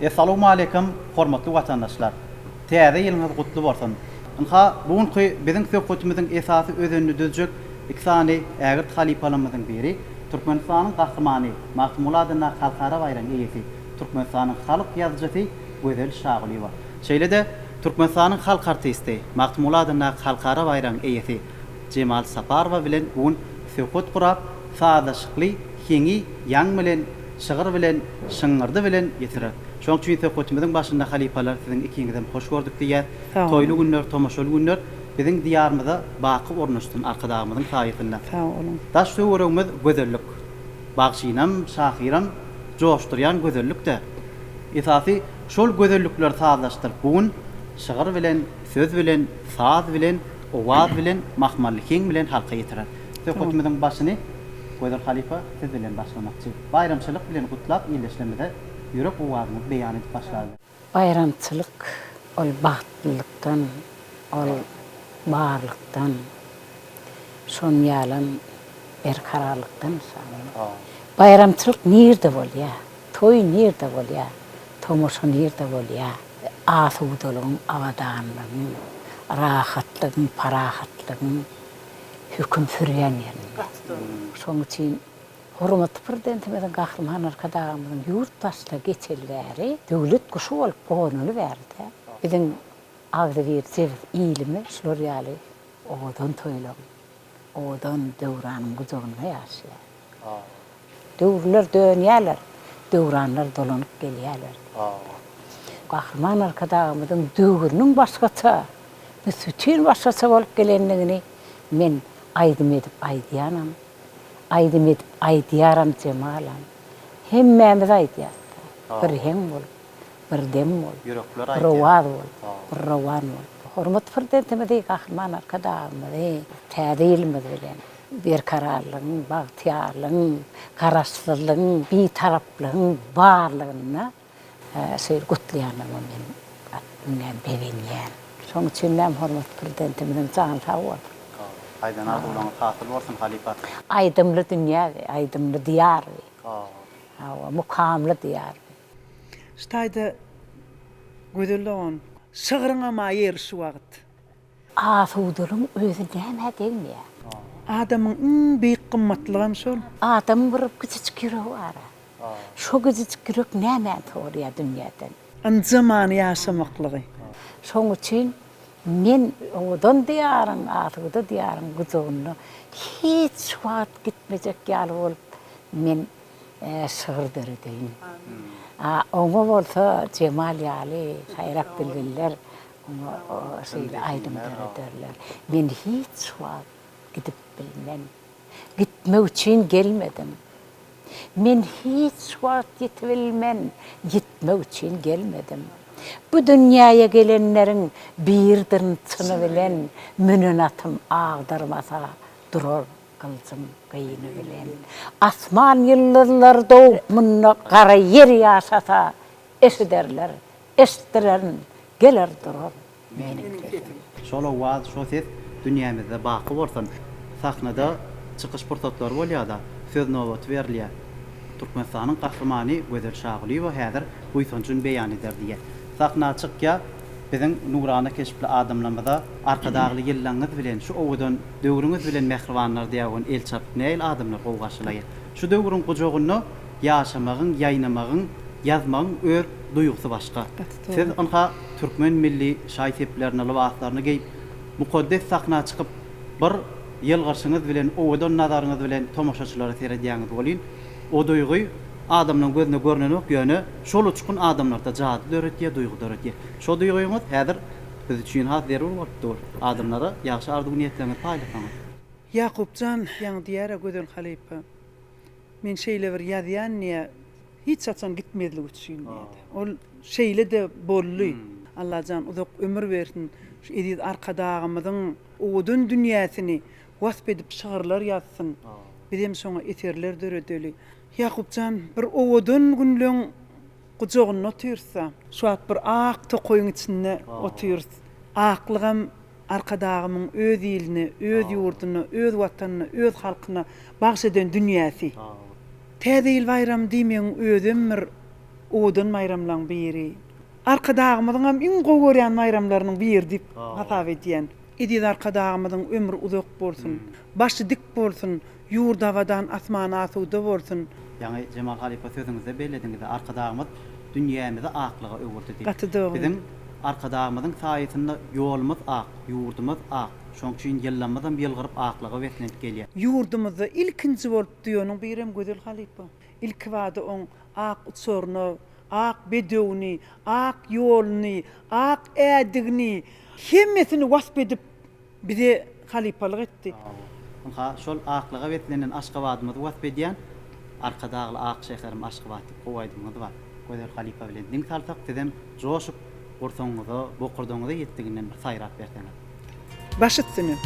Essalawmaleýkim hormatly watandaşlar! Täze ýylyňyz gutly bolsun! Ynha, bu günki biziň söhbetimiziň esasy özenini düzjek iki sany ägirt halypalarymyzyň biri, Türkmenistanyň Gahrymany, Magtymguly adyndaky Halkara baýragyň eýesi, Türkmenistanyň halk ýazyjysy Gözel Şagulyýewa. Şeýle-de, Türkmenistanyň halk artisti, Magtymguly adyndaky Halkara baýragyň eýesi Jemal Saparowa bilen bu gün söhbet gurap, sazlaşykly heňi ýaň bilen, şygyr bilen, şyňňyrdy bilen ýetirer. Şonuň üçin söhbetimiziň başynda halypalar siziň ikiňizem hoş gördük diýýäs. Sag boluň. Toýly günler, tomaşaly günler biziň Diýarymyza baky ornaşsyn Arkadagymyzyň saýasynda. Sag boluň. Daş-töweregimiz gözellik. Bagşynam, şahyram joşdurýan gözellik-dä. Esasy şol gözellikleri sazlaşdyryp bu gün şygyr bilen, söz bilen, saz bilen, owaz bilen, mahmally heň bilen halka ýetirer. Söhbetimiziň başyny Gözel halypa siz bilen başlamakçy. Baýramçylyk bilen gutlap ildeşlerimize ýürek owazyňyzy beýan edip başlaly. Baýramçylyk ol bagtlylykdan, ol barlykdan, şon ýalam berkararlykdan nyşan. Baýramçylyk nirde bolýar, toý nirde bolýar, tomaşa nirde bolýar, asudalygyň, abadanlygyň, rahatlygyň, parahatlygyň höküm sürýän ýerinde. Şonuň üçin Hormatly Prezidentimiziň Gahryman Arkadagymyzyň ýurt başyna geçeli bäri döwlet guşy bolup gonaly bäri-de, biziň agzybir jebis ilimiz şular ýaly owadan toýlaryň, owadan döwranyň gujagynda ýaşaýar. Döwürler dönýärler, döwranlar dolanyp gelýärler. Gahryman Arkadagymyzyň döwrüniň başgaça, büs-bütin başgaça bolup gelendigini men aýdym edip aýdýanam, aýdym edip aýdýaram Jemalam. Hemmämiz aýdýas-da, bir heň bolup, bir dem bolup, bir owaz bolup, bir rowan bolup. Hormatly Prezidentimizi, Gahryman Arkadagymyzy Täze ýylymyz bilen berkararlygyň, bagtyýarlygyň, Garaşsyzlygyň, Bitaraplygyň barlygynda Şeýle gutlaýanyma men iňňän begenýän. Şonuň üçin hem hormatly Prezidentimiziň jany sag bolsun. Aýdan arzuwlaryňyz hasyl bolsun halypa. Aýdymly dünýä bi, aýdymly diýar bi. Hawa, mukamly diýar bi. Şu taýda Gözel dogan, şygryňam-a ýeri şu wagt. Asudalygyň özi nämä degmeýär? Adamyň iň beýik gymmatlygam şol. Adamyň bir kiçijik ýüregi bar-a. Şo kiçijik ýürek nämäni soraýar dünýäden? Ynjaman ýaşamaklygy. Şoň üçin men owadan diýaryň, asuda diýaryň gujagynda hiç wagt gitmejek ýaly bolup men şygyr döredeýin. A oňa bolsa Jemal ýaly saýrak bilbiller Oňa şeýle aýdym dörederler. Men hiç wagt gidip bilmen. Gitmek üçin gelmedim. Men hiç wagt ýetibilmen, ýitmek üçin gelmedim. Bu dünýäýe gelenleriň birdirin çyny bilen, münen atym agdarmasa durar gyljym gyny bilen. Asman ýyldyzlary dogup munda gara ýer ýaşasa, eşiderler, Eşitdirerin, geler durar meniň sesim. Şol owaz, şo ses dünýämizde baky bolsun. Sahnada çykyş pursatlary bolýada, söz nobaty berilýär. Türkmenistanyň Gahrymany Gözel Şagulyýewa häzir buýsanjyny beýan eder diýýär. Sahna çykýar, biziň nurana keşpli adamlarymyza Arkadagly ýyllaňyz bilen, şu owadan döwrüňiz bilen mähribanlar diýýär, ony el çarpyp nähili adamlar gowy garşylaýar. Şu döwrüň gujagynda ýaşamagyň, ýaýnamagyň, ýazmagyň öz duýgusy başga. Siz ynha türkmen milli şaý-seplerini, lybaslaryny geýip, mukaddes sahna çykyp, bir ýylgyrşyňyz bilen, owadan nazaryňyz bilen tomaşaçylara seredýäňiz welin, o duýgy adamlaryň gözüne görnenok, ýöne şol uçgun adamlarda jady döredýär, duýgy döredýär. Şo duýgyňyz häzir biz üçin has zerur bolup dur. Adamlara ýagşy arzuw-niýetleriňizi paýlasaňyz. Ýakup jan, ýaňy diýýär-ä Gözel halypa. Men şeýle bir ýazýan diýýär, hiç haçan gitmezlik üçin diýýär. Ol şeýle-de boldy. Allajan uzak ömür bersin, şu eziz Arkadagymyzyň owadan dünýäsini wasp edip şygyrlar ýazsyn. Bizem şoňa eserler döredeli. Ýakup jan, bir owadan günleň gujagynda otyrys-da. Şu wagt bir ak tokaýyň içinde otyrys. Aklygam Arkadagymyň öz iline, öz ýurduna, öz Watanyna, öz halkyna bagş eden dünýäsi. Täze ýyl baýramy diýmegiň özem bir. owadan baýramlaň biri. Arkadagymyzyňam iň gowy görýän baýramlarynyň biri diýip hasap edýän. Eziz Arkadagymyzyň ömri uzak bolsun, başy dik bolsun, ýurdy abadan, asmany asuda bolsun. Ýaňy Jemal halypa sözüňizde bellediňiz Arkadagymyz dünýämizi aklyga öwürdi diýip. Gaty dogry. Biziň Arkadagymyzyň saýasynda ýolumyz ak, ýurdumyz ak. Şoň üçin ýyllamyzam ýylgyryp aklyga beslenip gelýär. Ýurdumyzda ilkinji bolup duýanyň birem Gözel halypa. Ilkibada oň ak uçaryna, ak bedewini, ak ýoluny, ak ädigini, hemmesini wasp edip bize halypalyk etdi. Ynha, şol aklyga beslenen Aşgabadymyzy wasp edýän Arkadagly ak şäherim Aşgabat diýip gowy aýdymyňyz bar. Gözel halypa bilen diň salsak, sizem joşup, gursagyňyza, bokurdagyňyza ýetdiginden bir saýrap berseňiz. Baş üstüne.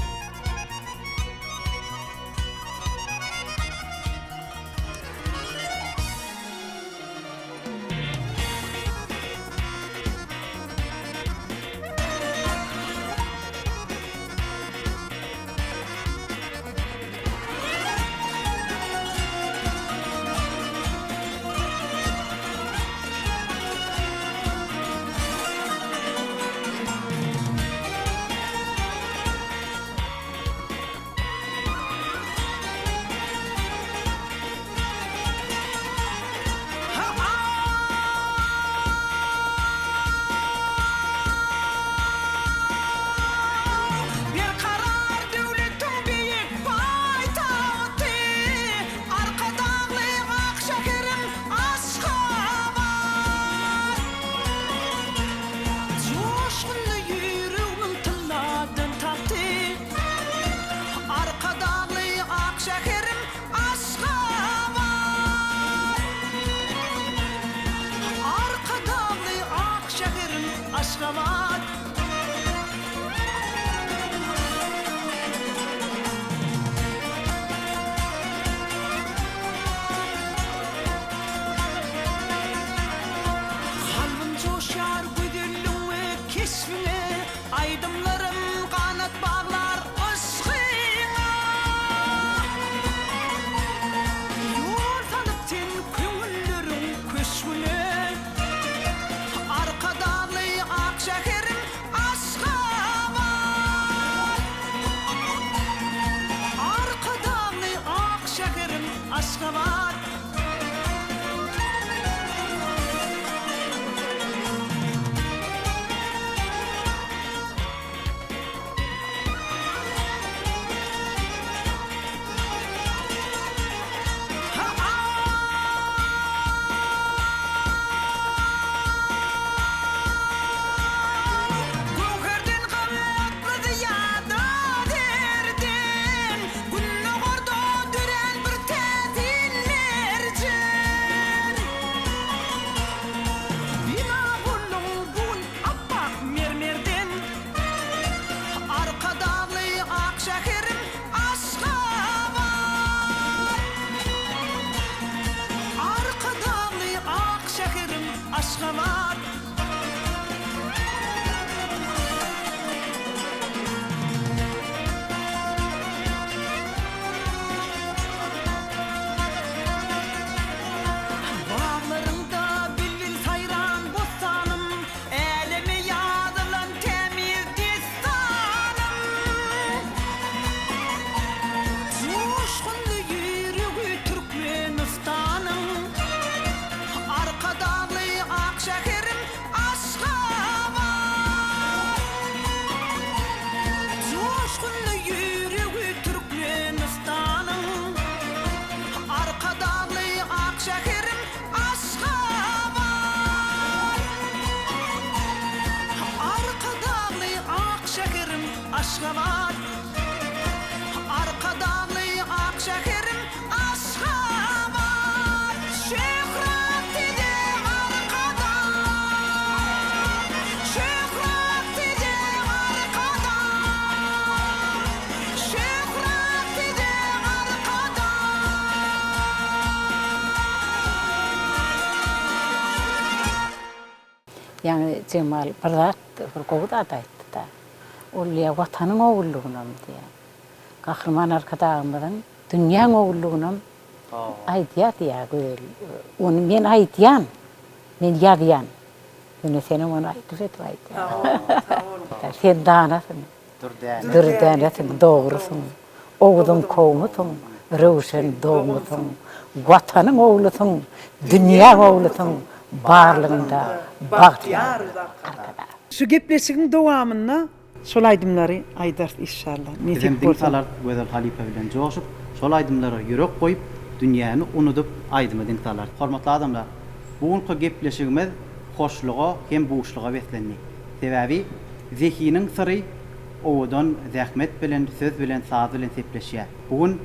Berkarar döwletiň beýik paýtagty, Arkadagly ak şäherim Aşgabat. Joşgunly ýüregmiň tylladan tagty, Arkadagly ak şäherim Aşgabat. Arkadagly ak şäherim Aşgabat. Kalbym joşýar gözelligiň we keşbiňe, Aýdymlarym ganat baglar yşgyňa. Ýol salyp sen köňülleriň köşgüne, Arkadagly ak şäherim Aşgabat. Arkadagly ak şäherim Aşgabat. Göwherden gymmatly zyýada zerden, Gündogarda dörän bir täsin merjen. Bina bolduň bu gün apbak mermerden, Arkadagly ak şäherim Aşgabat. Arkadagly ak şäherim Aşgabat. Baglaryňda bilbil saýran bossanym, Äleme ýazylan tämiz dessanym. Joşgunly ýüregi Türkmenistanyň, Arkadagly ak şäherim Aşgabat. Joşgunly ýüregi Türkmenistanyň, Arkadagly ak şäherim Aşgabat. Arkadagly ak şäherim Aşgabat. Arkadagly ak şäherim Aşgabat. Şöhrat size Arkadag! Şöhrat size Arkadag! Şöhrat size Arkadag! Ýaňy Jemal bir zat, bir gowy zat aýtdy-da. Ol diýýär, Watanyň ogullygynam diýýär. Gahryman Arkadagymyzyň dünýäň ogullygynam aýdýar diýýär Gözel. Ony men aýdýan. Men ýazýan. Ýöne senem ony aýdyp edip aýdýaň. Sag boluň, sag boluň. Sen danasyň. Dürdänesiň, dogrusyň, Oguzyň kowmusyň, röwşen dogmusyň, Watanyň oglusyň, dünýäň oglusyň, Barlygyňda bagtyýar Arkadag. Şu gepleşigiň dowamynda şol aýdymlary aýdarys işşallah Bizem nesip diň bolsa. salarys Gözel halypa bilen joşup, şol aýdymlara ýürek goýup, dünýäni unudyp aýdyma diň salarys. Hormatly adamlar, bu günki gepleşigimiz hoşluga hem buşluga beslendi. Sebäbi zehiniň syry owadan zähmet bilen, söz bilen, saz bilen sepleşýär. Bu gün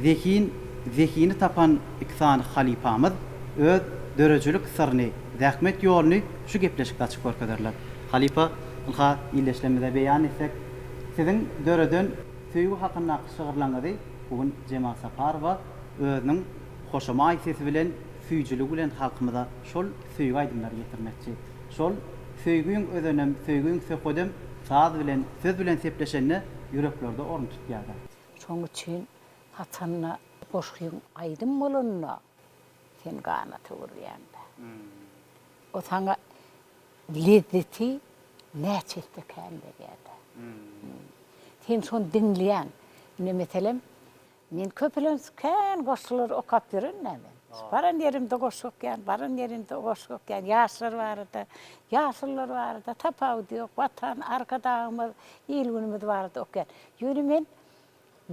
zehin, zehini tapan iki sany halypamyz öz döredijilik syryny, zähmet ýoluny şu gepleşikde açyp görkezerler. Halypa, ynha, ildeşlerimize beýan etsek, siziň döreden söýgi hakyndaky şygyrlaryňyzy bu gün Jemal Saparowa özüniň hoşamaý sesi bilen, süýjüligi bilen halkymyza şol söýgi aýdymlary ýetirmekçi. Şol söýgiň özenem, söýgiň söhbedem saz bilen, söz bilen sepleşende ýüreklerde orun tutýar-da. Şoň üçin haçanda goşgyň aýdym bolanda sen ganata öwrülýäň-dä. O saňa lezzeti näçe esse kän berýär-dä. Sen şony diňleýäň. Ine meselem, Men köplenç kän goşgulary okap ýören-dä men. Baran ýerimde goşgy okýan, baran ýerimde goşgy okýan. Ýaşlar barada, ýaşulular barada tapawudy ýok. Watan, Arkadagymyz, il-günümiz barada okýan. Ýöne men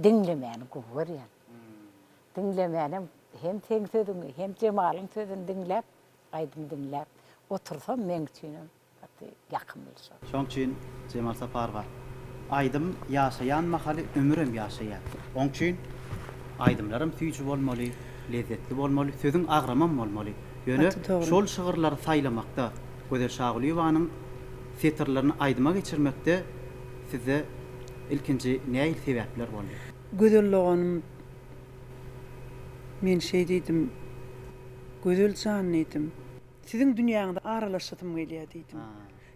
diňlemäni gowy görýän. Diňlemänem hem seň sözüňi, hem Jemalyň sözüni diňläp, aýdym diňläp otursam meň üçinem Gaty ýakymly şol. Şoň üçin Jemal Saparowa aýdym ýaşaýan mahaly ömürem ýaşaýar. Oň üçin aýdymlaram süýji bolmaly, lezzetli bolmaly, sözüň agramam bolmaly. Ýöne Gaty dogry. şol şygyrlary saýlamakda, Gözel Şagulyýewanyň setirlerini aýdyma geçirmekde sizde ilkinji nähili sebäpler boldy? Gözel doganym men şeý diýdim, Gözel jan diýdim. Siziň dünýäňize aralaşasym gelýär diýdim.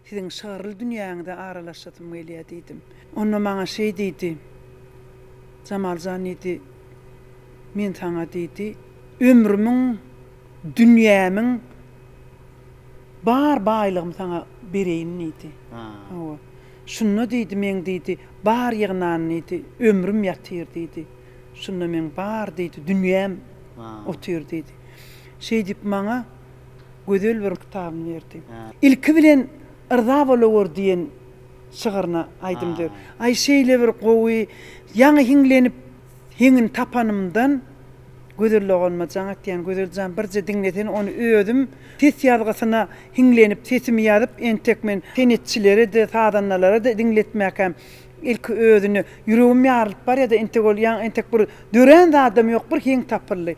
Siziň şygyrly dünýäňize aralaşasym gelýär diýdim. Onda maňa şeý diýdi, Jamal jan diýdi, men saňa diýdi, ömrümiň, dünýämiň bar baýlygymy saňa bereýin diýdi. Hawa. Şunda diýdi, meň diýdi, bar ýygnan diýdi, ömrüm ýatyr diýdi. Şunda meň bar diýdi, dünýäm otyr diýdi. Şeýdip maňa gözel bir kitabyny berdi. Ilki bilen Yrza bolawur diýen şygyryna aýdym dör. Aý şeýle bir gowy, ýaňy hiňlenip heňini tapanymdan Gözel doganyma jaň atýan, Gözel jan birje diňlesene ony özüm ses ýazgysyna hiňlenip sesimi ýazyp entek men senetçilere-de sazandalara-da diňletmäkäm ilki özüne ýüregim ýarylyp barýada entek ol ýaňy entek bir dörän zadam ýok bir heň tapyldy.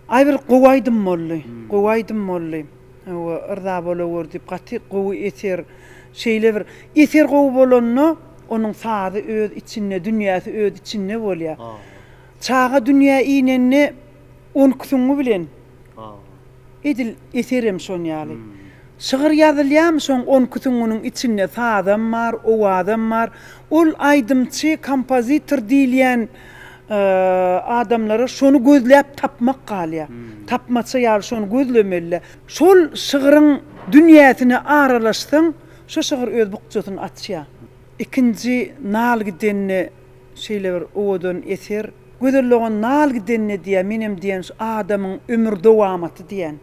Aý bir gowy aýdym boldy. Gowy aýdym boldy. Hawa, Yrza bolawur diýip gaty gowy eser. Şeýle bir eser gowy bolanda onuň sazy öz içinde, dünýäsi öz içinde bolýar. Çaga dünýä inende onki süňňi bilen edil eserem şon ýaly. Şygyr ýazylýarmy şoň onki süňňüniň içinde sazam bar, owazam bar. Ol aýdymçy, kompozitor diýilýän adamlara şony gözläp tapmak galýar. Tapmaça ýaly şony gözlemeli-dä. Şol şygryň dünýäsine aralaşsaň, şo şygyr öz bukjasyny açýar. Ikinji nal gidende şeýle bir owadan eser. Gözel dogan nal gidende diýýär, menem diýen şu adamyň ömür dowamaty diýen.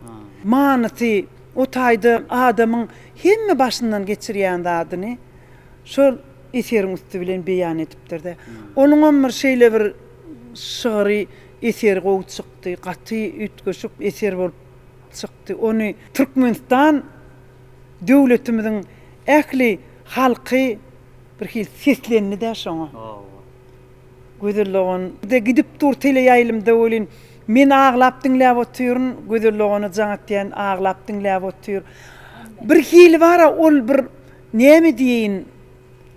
Manysy o taýda adamyň hemme başyndan geçirýän zadyny şol eseriň üsti bilen beýan edipdir-de. Onuňam bir şeýle bir şygry, eseri gowy çykdy, gaty üýtgeşik eser bolup çykdy. Ony Türkmenistan döwletimiziň ähli halky birhili seslendi-dä şoňa. Gözel dogan de gidip dur teleýaýlymda welin men aglap diňläp otyryn Gözel dogana jaň atýan aglap diňläp otyr. Birhili bara ol bir näme diýeýin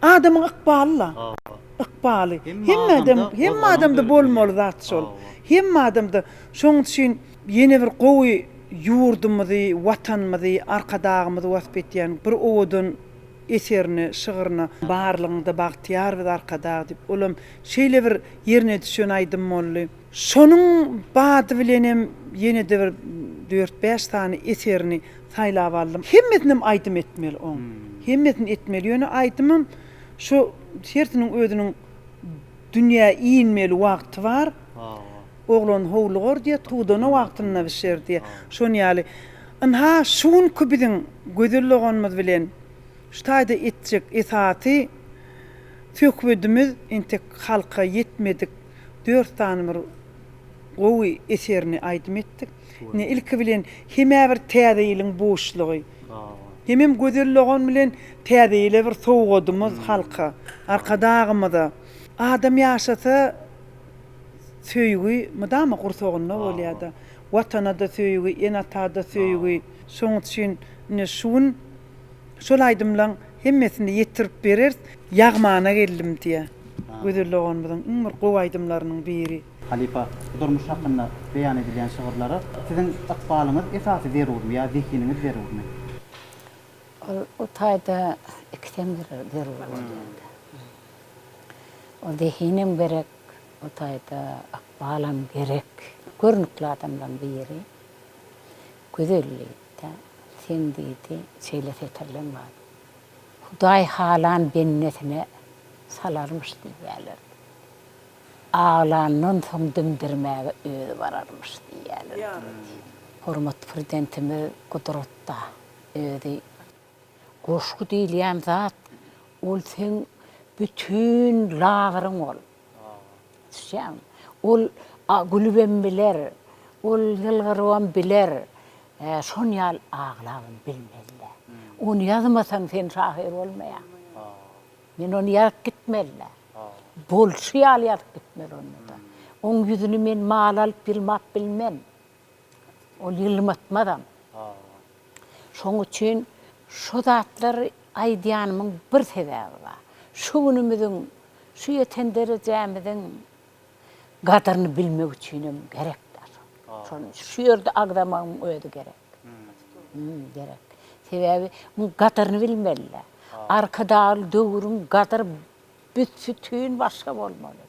adamyň ykbaly la. Ykbaly. Hemme adam hemme adamda bolmaly zat şol. Hemme adamda. Şoň üçin ýene bir gowy ýurdumyzy, watanymyzy, Arkadagymyzy wasp etýän bir owadan eserine, şygryna Barlygyňda bagtyýar biz Arkadag diýip, olam şeýle bir ýerine düşen aýdym boldy. Şonuň bady bilenem ýene-de bir dört-bäş sany eserini. saýlap aldym. Hemmesinem aýdym etmeli oň. Hemmesini etmeli. Ýöne aýdymam şu hersiniň özüniň dünýä inmeli wagty bar. Oglan howlugar diýýär, tudana wagtynda bişer diýýär. Şon ýaly. Ynha, şu günki biziň Gözel doganymyz bilen şu taýda etjek esasy söhbedimiz entek halka ýetmedik dört sany bir gowy eserini aýdym etdik. Ine, ilki bilen hem-ä bir Täze ýylyň buşlugy, hemem Gözel dogan bilen Täze ýyla bir sowgadymyz halka, Arkadagymyza. Adam ýaşasa söýgi mydama gursagynda bolýar-da. Watana-da söýgi, ene-ata-da söýgi. Şonuň üçin ine şu gün şol aýdymlaň hemmesini ýetirip bereris. Ýagmana geldim diýýär. Gözel doganymyzyň iň bir gowy aýdymlarynyň biri. Halypa, durmuş hakynda beýan edilýän şygyrlara siziň ykbalyňyz esasy zerurmy ýa zehiniňiz zerurmy? Ol o taýda ikisem zerur bolýar-da. Ol zehinem gerek, o taýda ykbalam gerek. Görnükli adamlaryň biri Gözel diýdi-de, seň diýdi, şeýle setirleň bar. Hudaý halan bendesine salarmyş diýýärler. Aglandan soň dimdirmäge özi bararmyş diýýärler diýdi. Hormatly Prezidentimiz gudratda özi. Goşgy diýilýän zat ol seň bütin lagyryň ol. Düşýäňmi? Ol gülübem biler, ol ýylgyrybam biler, şon ýaly aglabam bilmeli-dä. Ony ýazmasaň sen şahyr bolmaýaň. Men ony ýazyp gitmeli-dä. Bolşy ýaly ýazyp gitmeli onda-da. Oň ýüzüni men mal alyp ýylmap bilmen. Ol ýylmatmazam. Şoň üçin şo zatlary aýdýanymyň bir sebäbi bar. Şu günümiziň, şu ýeten derejämiziň gadyryny bilmek üçinem gerek-dä şo. Şony şu ýerde agzamagyň özi gerek. Gerek. Sebäbi muň gadyryny bilmeli-dä. Arkadagly döwrüň gadyry büs-bütin başga bolmaly.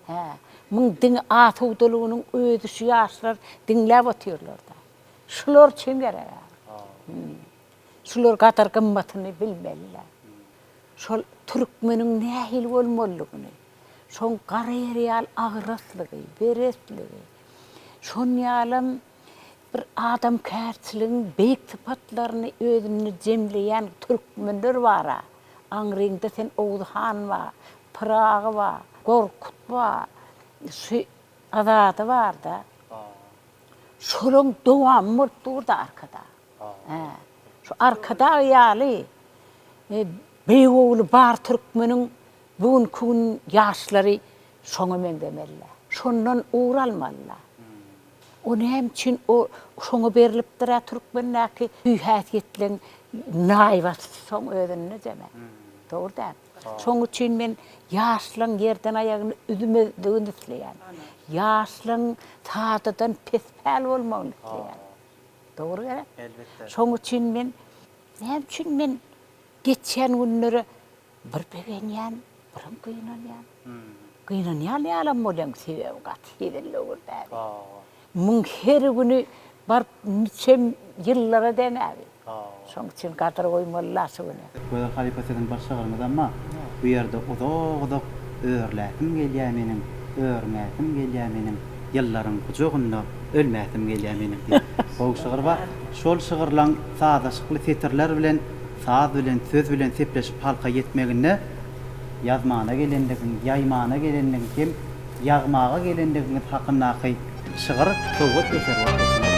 Hä, muň diňe asudalygynyň özi şu ýaşlar diňläp otyrlar-da. Şular üçin gerek-ä. Şular gadyr-gymmatyny bilmeli-dä. Şol türkmeniň nähili bolmalydygyny, şoň gara ýer ýaly agraslygy, beretligi, şon ýalam bir adamkärçiligiň beýik sypatlaryny özünde jemleýän türkmenler bar-a. Aňryňda sen Oguz han bar, Pyragy bar, Gorkut bar, şu Azady bar-da. Şolaň dowamy bolup dur-da Arkadag. Hä. Şu Arkadag ýaly beýik ogly bar türkmeniň bu günki gün ýaşlary şoňa meňzemeli-dä. Şondan ugur almaly-da. O näme üçin o şoňa berlipdir-ä türkmendäki hüý-häsiýetleň naýbaşysy şoň özünde jeme. Dogry däl. Şoň üçin men ýaşlaň ýerden aýagyny üzmezligini isleýän. Ýaşlaň sadadan pespäl bolmagyny isleýän. Dogry gerek? Elbetde. Şoň üçin men näme üçin men geçýän günlere bir begenýän, birem gynanýan. Gynanýan ýalam bolýan, sebäbi gaty hezil döwür däl. Muň her güni baryp niçe ýyllara deňäbi. Şoň üçin gadyr goýmaly-la şu güne. Gözel halypa siziň bir şygryňyzam bar. Bu ýerde uzak-uzak örläsim gelýär meniň, örňäsim gelýär meniň, ýyllaryň gujagynda ölmäsim gelýär meniň diýip gowy şygyr bar. Şol şygyrlaň sazlaşykly setirler bilen, saz bilen, söz bilen sepleşip halka ýetmeginde ýazmana gelendigiň, ýaýmana gelendigiň hem ýagmaga gelendigiňiz hakyndaky şygyr sowgat eseri bolup geçer.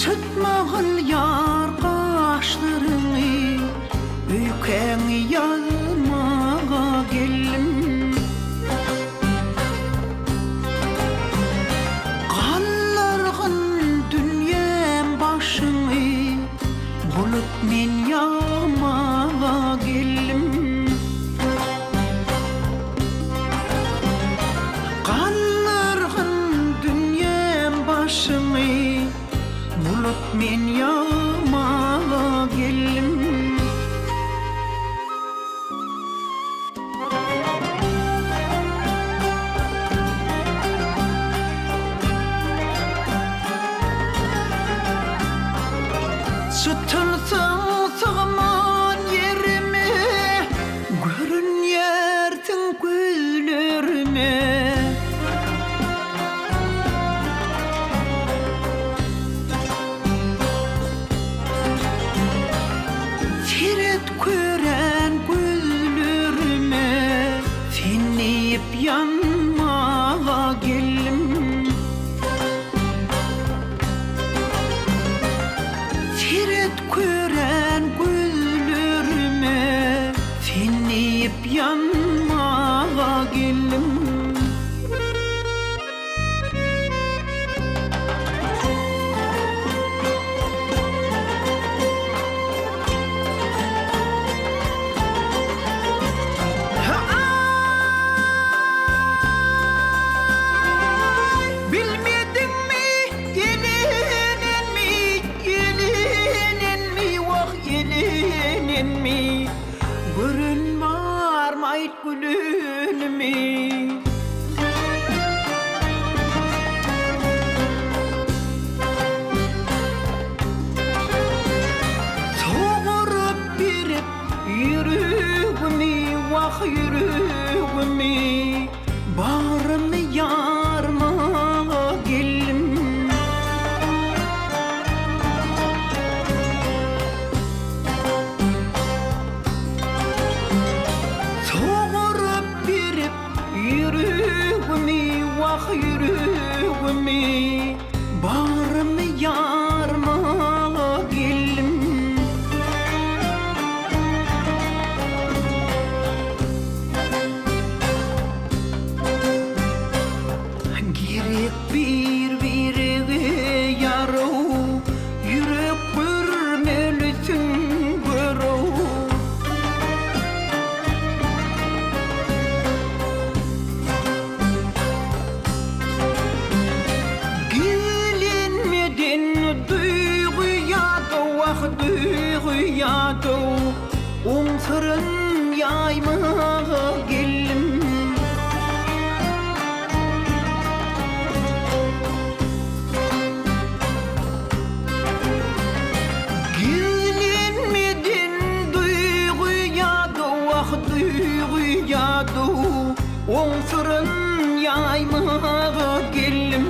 Çytmagyl ýar gaşlaryňy, Öýkäňi ýazmaga geldim. Galdyrgyn dünýäm başyňy, Bulut men ýagmaga geldim. Men ýagmaga geldim. Çytylsaň sygman ýerime, Görünýärsiň gözlerime. Seret kören gözlerime, Sen diýip ýanmaga geldim. Seret kören gözlerime, Sen diýip ýanmaga geldim. Bilmediňmi elenenmi, elenenmi, wah elenenmi, Gören barmy aýt gülenimi. Soguryp berip ýüregimi, wah ýüregimi, Bagrymy ýarmaga geldim. Soguryp berip ýüregimi, wah ýüregimi, Bagrymy ýarmaga geldim. Gerek bir-birege ýaraw, Ýürek görmelisiň görew. Gelinmeden duýgy ýadaw, wah duýgy ýadaw, Oň syryn ýaýmaga geldim. Gizlenmeden duýgy ýadaw, wah duýgy ýadaw, Oň syryn ýaýmaga geldim.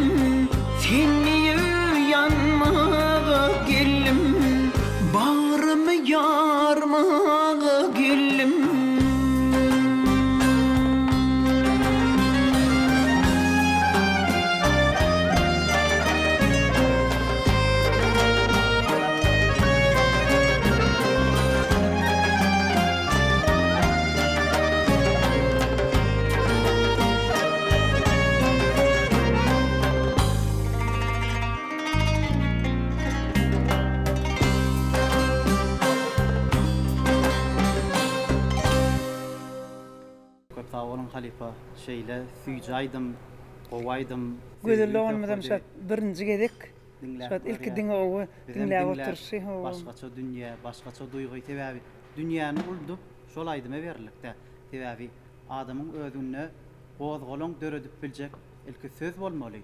Sen diýip ýanmaga geldim. Bagrymy ýarmaga geldim. Köp sag boluň halypa şeýle süýji aýdym gowy aýdym Gözel doganymyzam şat birinji gezek şat ilki diňe owy diňläp oturyşy hawa. Başgaça dünýe başgaça duýgy sebäbi dünýäni uldup şol aýdyma berillikde sebäbi adamyň özünde gozgalaň döredip biljek ilki söz bolmaly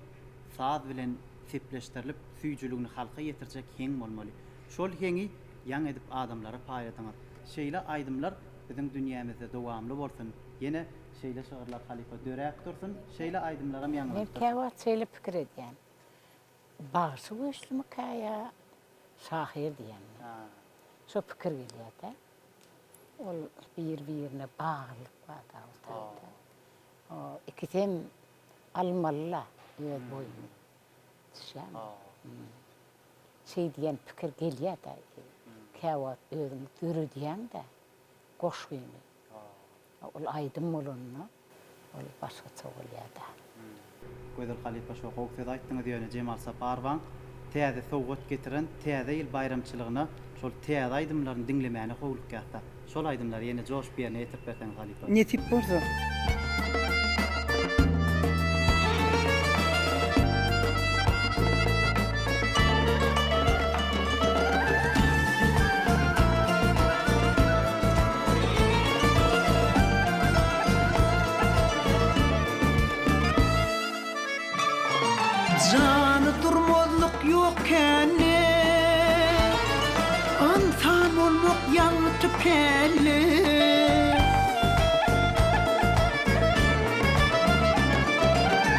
saz bilen sepleşdirilip süýjüligini halka ýetirjek heň bolmaly. Şol heňi ýaň edip adamlara paýladyňyz. Şeýle aýdymlar biziň dünýämizde dowamly bolsun. Ýene şeýle şygyrlar halypa döräp dursun, şeýle aýdymlaram ýaňlanyp Men dursun. käwagt şeýle pikir edýän. Bagşy güýçlümikä ýa şahyr diýen. Şo pikir gelýär-de. Ol bir-birine baglylyk bar-da o taýda. O ikisem almaly-la öz boýuny. Düşýäňmi? Şeý diýen pikir gelýär-dä. Käwagt özüň döredýäň-dä goşgyny. Ol aýdym bolanda ol başgaça bolýar-da. Gözel halypa şo gowy söz aýtdyňyz ýöne Jemal Saparowaň täze sowgat getiren täze ýyl baýramçylygyna şol täze aýdymlaryny diňlemäne howlukýasda. Şol aýdymlary ýene joşup ýerine ýetirip berseňiz halypa. Nesip bolsa. ýagty pälle.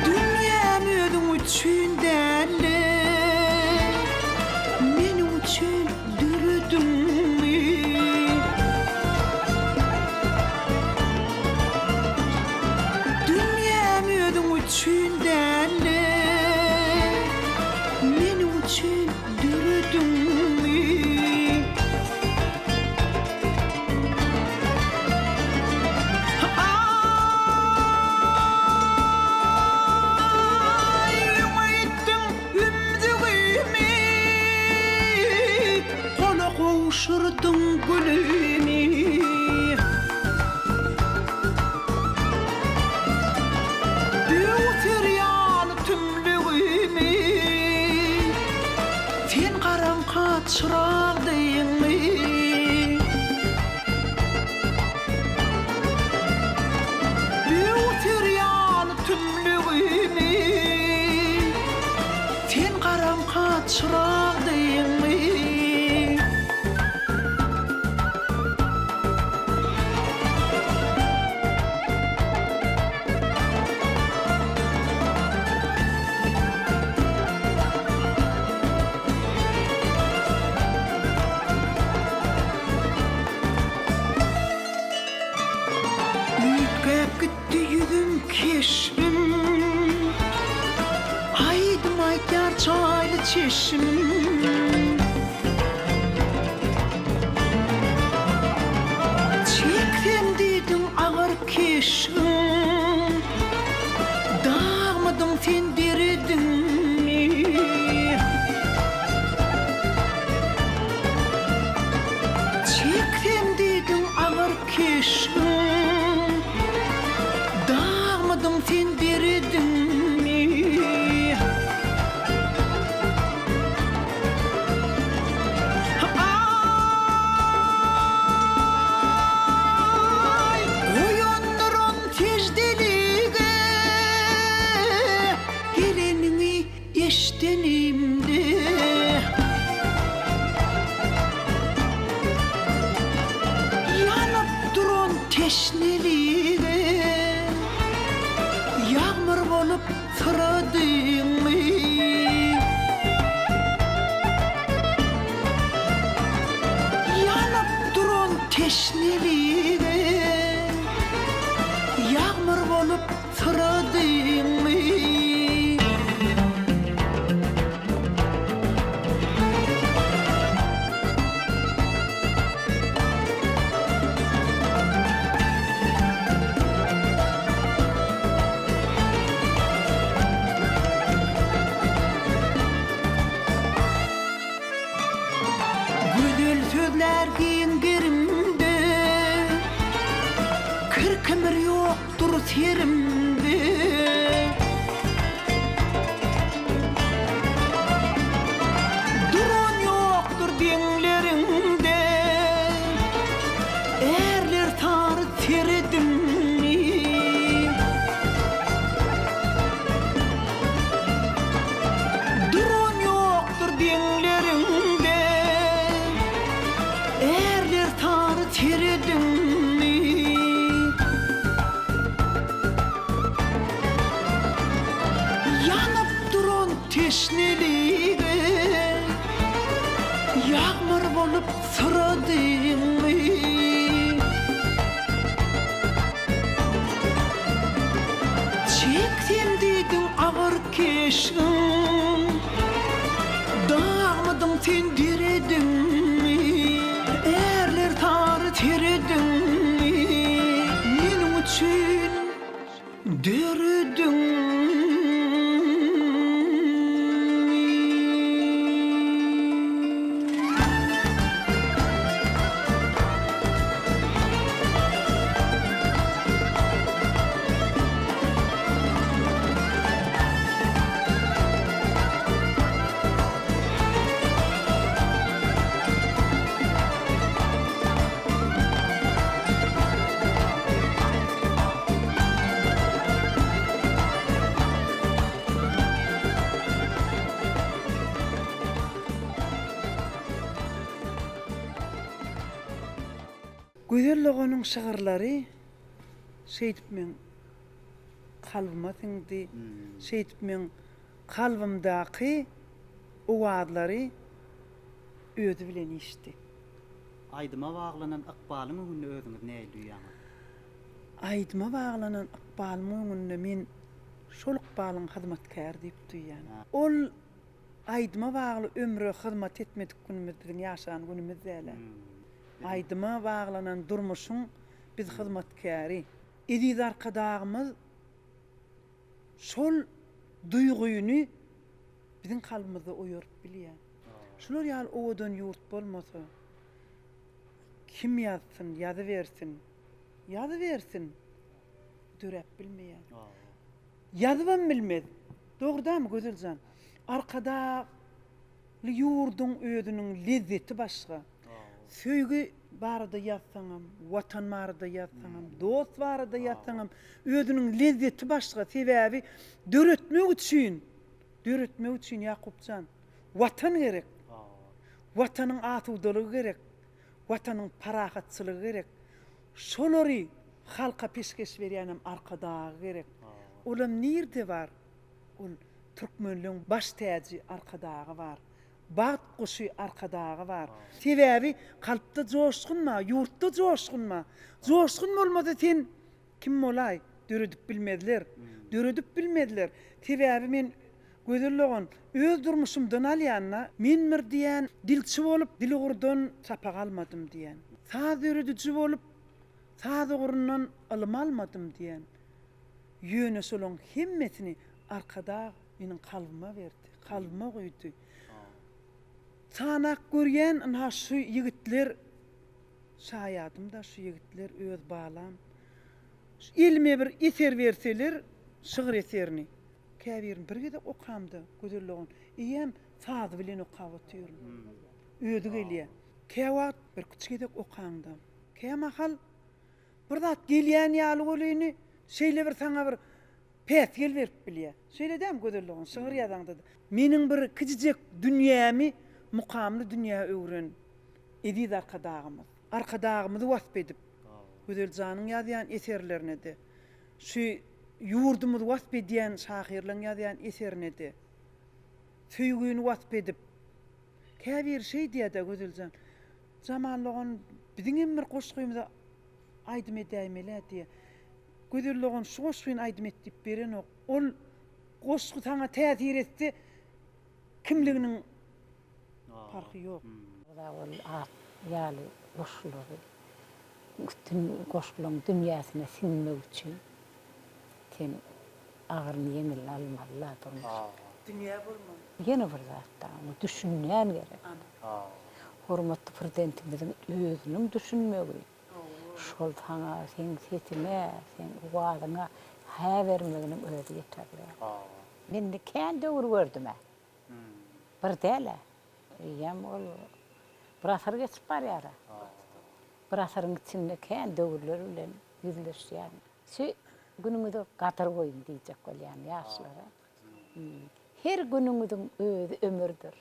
Dünýäm özüň üçin däl-de, Meniň üçin dörediňmi? Dünýäm özüň üçin däl-de, Meniň üçin dörediňmi? Aý, öňe gitdiň ümzügimi, Gola gowşurdyň gülümi. Öwser ýaly tümlügimi, Sen garaňka çyrag deýiňmi? Öwser ýaly tümlügimi, Sen garaňka çyrag deýiňmi? Üýtgäp gitdi ýüzüm, keşbim. Aýdym aýdýar çaýly çeşmim. Çeksem diýdiň agyr keşbiň. Dagmydyň sen derediňmi? Çeksem diýdiň agyr keşbiň. Dagmydyň sen derediňmi? Aý, oýandyran seždelige Geleniňi eşdenimde. Ýanyp duran teşnelige Ýagmyr bolup syradyňmy? Ýanyp duran teşnelige Ýagmyr bolup syradyňmy? Gözel sözler giň gerimde, Kir-kimir ýokdur serimde. Duran ýokdur deňleriňde, Ärler sary seredimmi? Duran ýokdur deňleriňde, Ärler sary seredimmi? Ýanyp duran teşnelige, Ýagmyr bolup syradyňmy? Çeksem diýdiň agyr keşiň, Dagmydyň sen derediňmi? Ärler sary serediňmi? Meniň üçin dörediňmi? Gözel doganyň şygyrlary şeýdip meň kalbyma siňdi, şeýdip meň kalbymdaky owazlary özi bilen işdi. Aýdyma baglanan ykbalyň öňünde özüňizi nähili duýýaňyz? Aýdyma baglanan ykbalymyň öňünde men şol ykbalyň hyzmatkäri diýip duýýan. Ol aýdyma bagly ömre hyzmat etmedik günümiz biziň ýaşan günümiz däl-ä. Aýdyma baglanan durmuşyň biz hyzmatkäri. Eziz Arkadagymyz şol duýgyny biziň kalbymyzda oýaryp bilýär. Şular ýaly owadan ýurt bolmasa, kim ýazsyn, ýazybersin, ýazybersin, döräp bilmeýär. Ýazybam bilmez. Dogry dälmi, Gözel jan? Arkadagly ýurduň özüniň lezzeti başga. Söýgi barada ýazsaňam, Watan barada ýazsaňam, dost barada ýazsaňam, özüniň lezzeti başga. Sebäbi döretmek üçin, döretmek üçin Ýakup jan, Watan gerek. Watanyň asudalygy gerek. Watanyň parahatçylygy gerek. Şolary halka peşgeş berýänem Arkadagy gerek. Olam nirde bar? Ol türkmenleň baş täji Arkadagy bar. Bagt guşy Arkadagy bar. Sebäbi kalpda joşgun bar, ýurtda joşgun bar. Joşgun bolmasa sen kim bolaý? Döredip bilmezler. Döredip bilmezler. Sebäbi men Gözel dogan, öz durmuşymdan alýan-da, men bir diýýän, dilçi bolup, dil ugurdan sapak almadym diýýän. Saz dörediji bolup, saz ugrundan ylym almadym diýýän. Ýöne şolaň hemmesini Arkadag meniň kalbyma berdi, kalbyma guýdy. Sanap görýän, ynha şu ýigitler şaýadym-da, şu ýigitler öz balam. Şu elime bir eser berseler, şygyr eserini, käbirini bir gezek okamda, Gözel dogan, eýýäm sazy bilen okap otyryn. Özi gelýär. Käwagt birküç gezek okaňda, kämahal bir zat gelýän ýaly welini, şeýle bir saňa bir päsgel berip bilýär. Şeýle dälmi Gözel dogan, şygyr ýazaňda-da. Meniň bir kiçijek dünýämi mukamly dünýä öwren eziz Arkadagymyz. Arkadagymyzy wasp edip, Gözel janyň ýazýan eserlerine-de, şu ýurdumyzy wasp edýän şahyrlaryň ýazýan eserine-de, söýgüni wasp edip, käbiri şeý diýýär-dä Gözel jan, Jamal dogan biziňem bir goşgymyza aýdym edäýmel-ä diýýär. Gözel dogan şu goşgyny aýdym et diýip berenok. Ol goşgy saňa täsir etse kimliginiň parhy ýok. Ol at ýaly goşgulary üstün goşgularyň dünýäsine siňmek üçin sen agyryny ýeňil almaly-la durmuşda. Dünýä bolmaly. Ýene bir zat bar, oňa düşünýän gerek. Hormatly Prezidentimiziň özüniň düşünmegi, şol saňa, seň sesiňe, seň owazyňa hä bermeginiň özi ýeterli. Men-de kän döwür gördüm-ä. Bir däl-ä. Eýýäm ol bir asyr geçip barýar-a. Bir asyryň içinde kän döwürler bilen ýüzleşýän. Şu günüňize gadyr goýuň diýjek bolýan ýaşlara. Her günüňiziň özi ömürdir.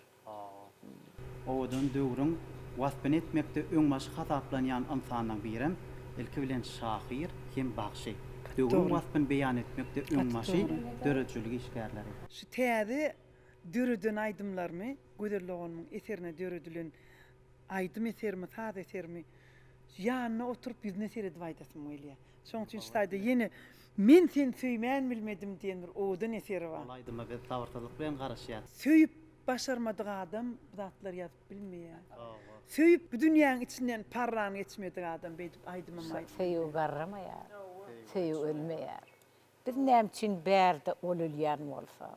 Owadan döwrüň waspyny etmekde öňbaşy hasaplanýan ynsanlaň birem ilki bilen şahyr hem bagşy. Döwrüň waspyny beýan etmekde öňbaşy döredijilik işgärleri. Şu täze döreden aýdymlarymy Gözel doganymyň eserine döredilen aýdym eserimi, saz eserimi ýanynda oturyp ýüzüne seredip aýdasym gelýär. Şonuň üçin şu taýda ýene Men seni söýmän bilmedim diýen bir owadan eseri bar. Ol aýdyma biz sabyrsyzlyk bilen garaşýas. Söýüp başarmadyk adam bu zatlary ýazyp bilmeýär. Söýüp bu dünýäň içinden parran geçmedik adam beýdip aýdymam aýdyp bilmeýär. Söýgi garramaýar, söýgi ölmeýär. Biz näme üçin bärde ol ölýän bolsa,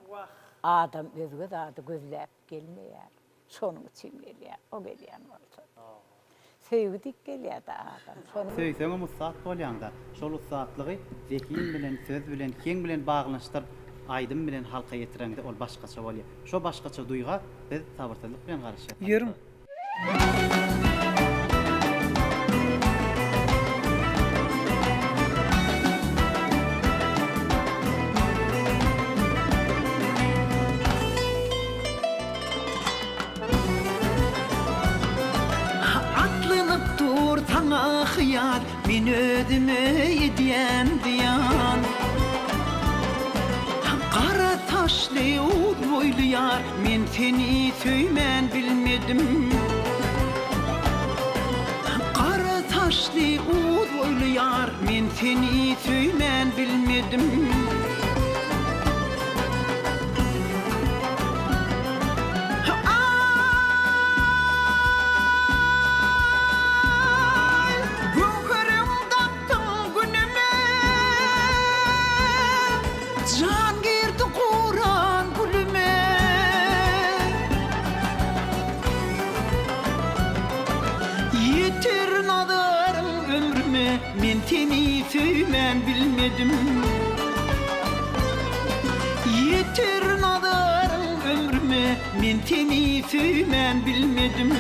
adam özge zady gözläp gelmeýär. Şonuň üçin gelýär, o gelýän bolsa. Söýgi diýip gelýär-dä adam. Şonuň. Söýseňem ussat bolýaň-da. Şol ussatlygy zehin bilen, söz bilen, heň bilen baglanyşdyryp, aýdym bilen halka ýetireňde ol başgaça bolýar. Şo başgaça duýga biz sabyrsyzlyk bilen garaşýas. Ýörüň. Atlanyp dur saňa. hyýal, Men özüme edýän zyýan. Gara saçly, uz boýly ýar, Men seni söýmän bilmedim. Gara saçly, uz boýly ýar, Men seni söýmän bilmedim. Aý, göwheriň dakdyň günüme, Jan girdi guran gülüme. Ýeter nazaryň ömrüme, Men seni söýmän bilmedim. Ýeter nazaryň ömrüme, Men seni söýmän bilmedim.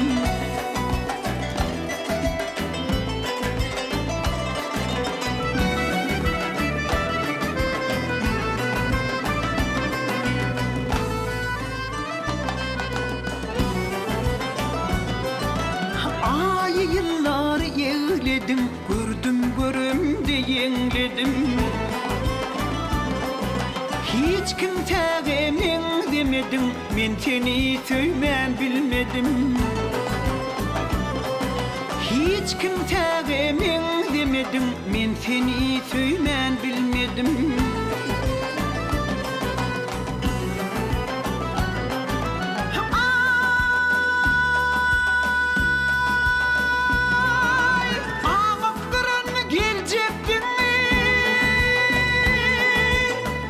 Aýy ýyllary eglediň, Gördüm göremde ýeňledim. Hiç kimsäge meňzemediň, Men seni söýmän bilmedim. Hiç kimsäge meňzemediň, Men seni söýmän bilmedim. Aý, aňypdyryn geljekdiňi,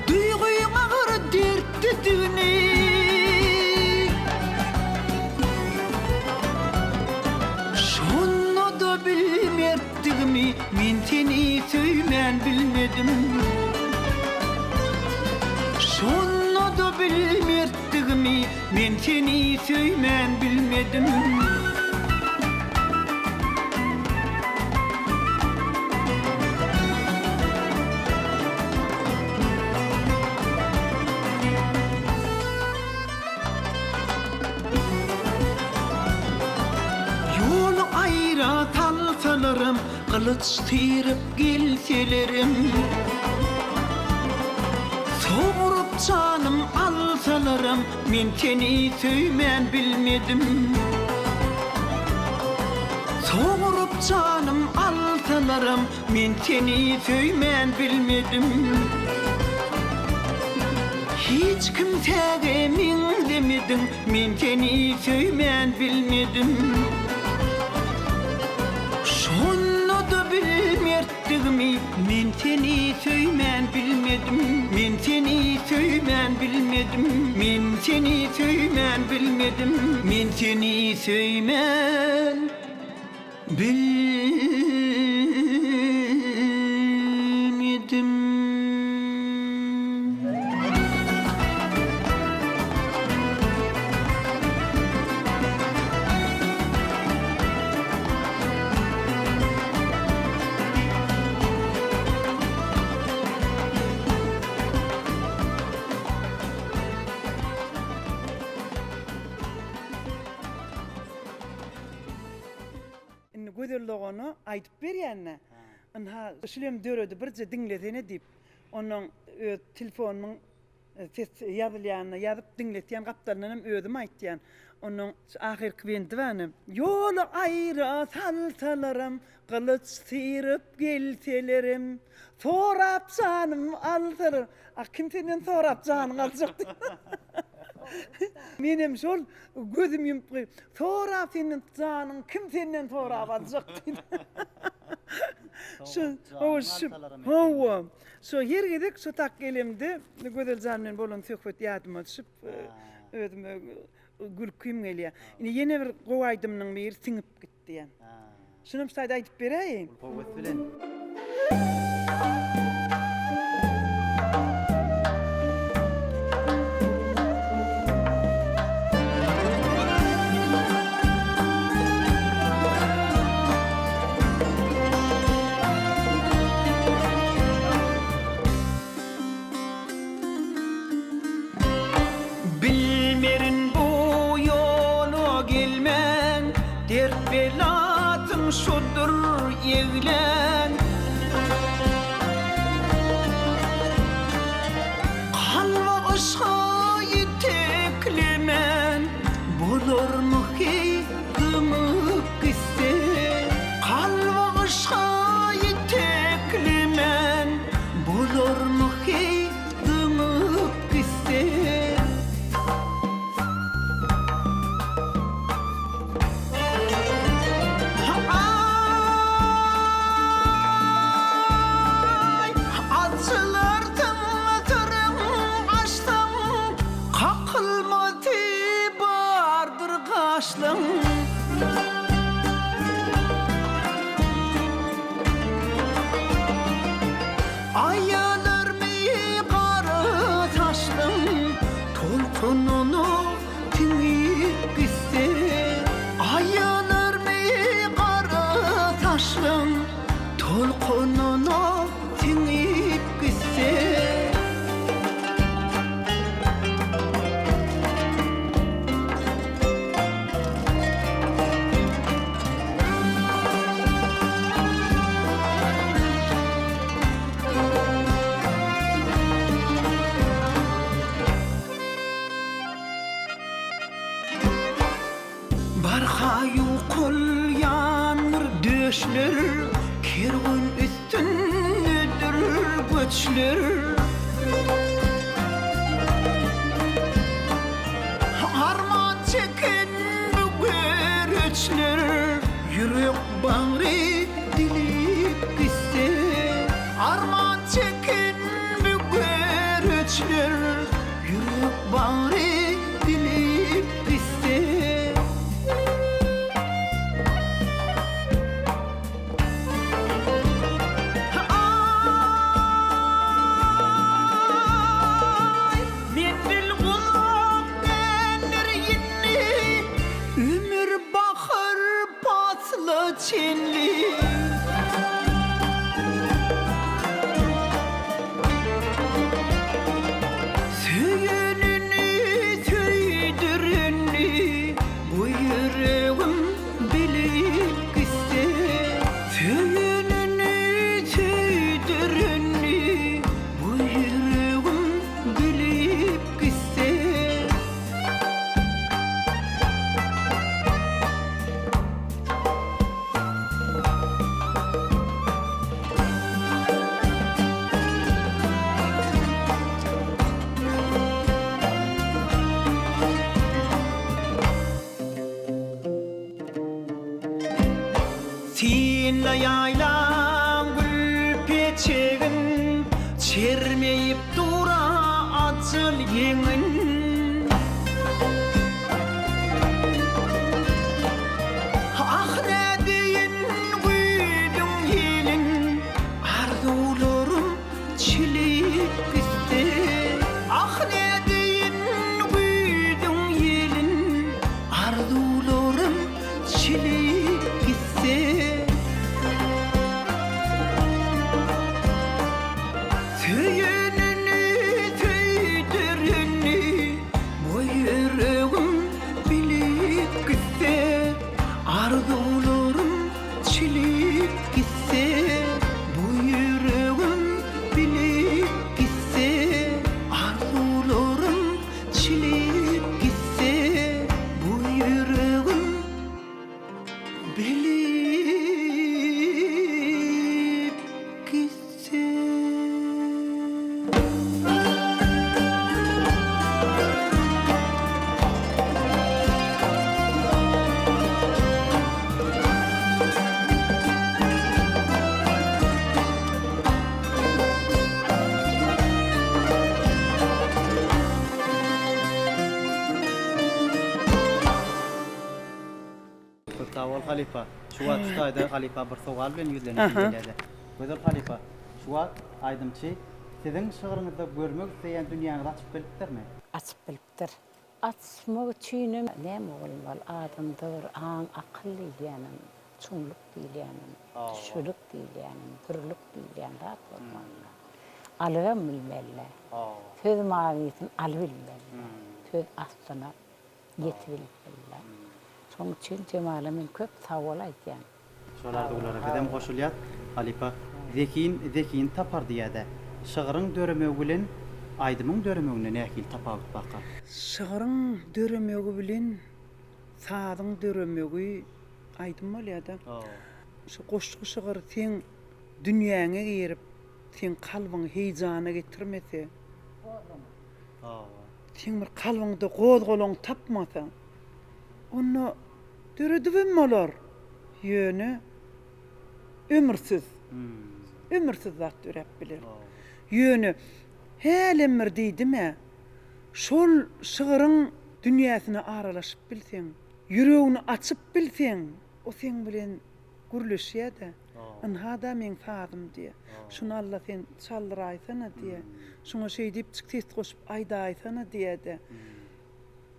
Duýgyň agyr dertlidigini. Şonda-da bilmertdigimi, Men seni söýmän bilmedim. Şonda-da bilmertdigimi, Men seni söýmän bilmedim. Ýoly aýra salsalaram, Gylyç syryp gelselerim. Sogrup janym alsalaram, Men seni söýmän bilmedim. Sogrup janym alsalaram, Men seni söýmän bilmedim. Hiç kimsäge meňzemediň, Men seni söýmän bilmedim. Şonda-da bilmertdigimi, Men seni söýmän bilmedim. Men seni söýmän bilmedim. Men seni söýmän bilmedim. Men seni söýmän Bilmedim. Indi Gözel dogana aýdyp berýän-dä. Ynha, şulem döredi, birje diňlesene diýip. Onnoň öz telefonymyň ses ýazylýanyna ýazyp diňletýän, gapdalyndanam özüm aýtýan. Onnoň şu ahyrky bendi bar-ine. Ýoly aýra salsalaram, gylyç syryp gelselerem, sorap janym alsalar. A kim senden sorap janyňy aljak diýip. Menem şol Gözüm ýumupgy, Sorap senden janyň kim senden sorap aljak diýdi. Şu, hawa, şu, hawa. Şu her gezek şu tak gelemde Gözel jan bilen bolan söhbet ýadyma düşüp, özüme gülkim gelýär. Indi ýene bir gowy aýdymynyň biri siňip gitdi diýen. Şunam şu taýda aýdyp beräýiň. Höwes bilen. Bilmerin bu ýola gelmän, Dert-belasyn. şodur ýeglen. Kalby yşga ýeteklemen bolarmy heý dymyp gitse. Kalby yşga ýeteklemen bolarmy heý dymyp gitse. Aý, açylarsyň syryň açsaň, Kakylmasy bardyr gaşlaň. Aýalarmy gara saçlaň, Tolkunyna siňip gitse. Aýalarmy gara saçlaň, Tolkunyna siňip gitse. Barha ýukalýandyr döşler, Kerwen üstündedir göçler. Arman çeken bu göreçler, Ýürek bagry dilip gitse. Arman çeken bu göreçler, Ýürek bagry dilip gitse. Aý, menzil uzak däldir indi, Ömür bahar pasla çenli. Söýenini söýdürenini bu ýüregim bilip gitse. Söýenini söýdürenini bu ýüregim bilip gitse. Synla ýaýlaň gül peçegin, Çermeýip dur-a ajal ýeňin. Ah nädeýin güýzüň ýelin, Arzuwlarym çilip gitdi. Ah nädeýin güýzüň ýelin, Arzuwlarym çilip gitdi. Söýenini söýdürenini Bu ýüregim bilip gitse, Arzuwlarym çilip gitse, Bu ýüregim bilip gitse, Arzuwlarym çilip gitse, Bu ýüregim bilip gitse. Köp sag bol halypa. Şu wagt şu taýda halypa bir sowal bilen ýüzlenesim gelýärdi. Gözel halypa, şu wagt aýdymçy siziň şygryňyzda görmek isleýän dünýäňizi açyp bilipdirmi? Açyp bilipdir. Açmak üçinem näme bolmaly, adamda bir aň, akyl diýilýänem, çuňluk diýilýänem, düşbülik diýilýänem, dürlük diýilýän zat bolmaly. Alybam bilmeli-dä. Söz manysyny alybilmeli-dä. Söz aslyna ýetibilmeli-dä. Şonuň üçin Jemala men köp sag bol aýdýan. Şol arzuwlara bizem goşulýas halypa. Zehin zehini tapar diýýädä. Şygryň döremegi bilen aýdymyň döremeginde nähili tapawut barka? Şygryň döremegi bilen sazyň döremegi aýdym bolýada. Şu goşgy şygyr seň dünýäňe girip, seň kalbyňy heýjana getirmese, seň bir kalbyňda gozgalaň tapmasa, onda döredibem bolar, ýöne ömürsiz, ömürsiz zat döräp biler. Ýöne hälem bir diýdim-ä, şol şygyryň dünýäsine aralaşyp bilseň, ýüregini açyp bilseň, o seň bilen gürleşýär-de, Ynha-da meň sazym diýýär. Şuny al-da sen çaldyraýsana diýýär. Şuňa şeý diýipjik ses goşup aýdaýsana diýýär-de.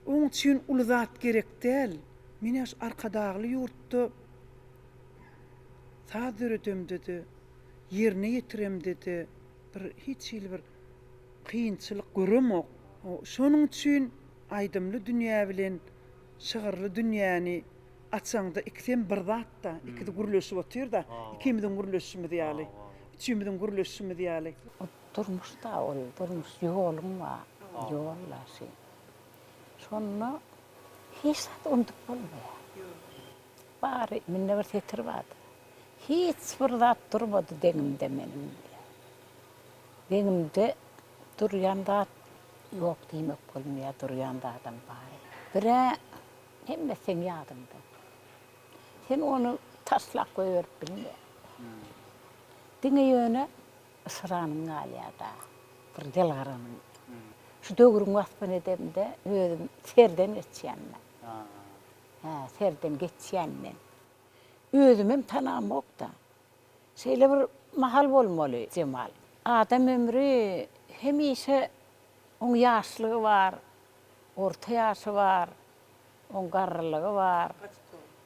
Oň üçin uly zat gerek däl. Men-ä şu Arkadagly ýurtda saz döredemde-de, ýerine ýetiremde-de bir hiç hili bir kynçylyk göremok. Şonuň üçin aýdymly dünýä bilen şygyrly dünýäni açaňda ikisem bir zat-da, ikisi gürleşip otyr-da, ikimiziň gürleşişimiz ýaly, üçimiziň gürleşişimiz ýaly. O durmuş-da ol, durmuş ýoluň bar, ýol-da şi. Şonda hiç zat unudyp bolmaýar. Bary, mende bir setir bardy. Hiç bir zat durmady deňimde meniň diýýär. Deňimde durýan zat ýok diýmek bolmaýar, durýan zadam bar. Bir-ä Hemme seň ýadyňda. Sen ony taşlap goýberip bilmeýäň. Diňe ýöne ysyranyň galýar-da, bir ýylgyranyň. Şu döwrüň waspyny edemde özüm serden geçýän men. Hä, serden geçýän men. Özümem tanamok-da. Şeýle bir mahal bolmaly, Jemal. Adam ömri hemişe oň ýaşlygy bar, Orta ýaşy bar, oň garrylygy bar.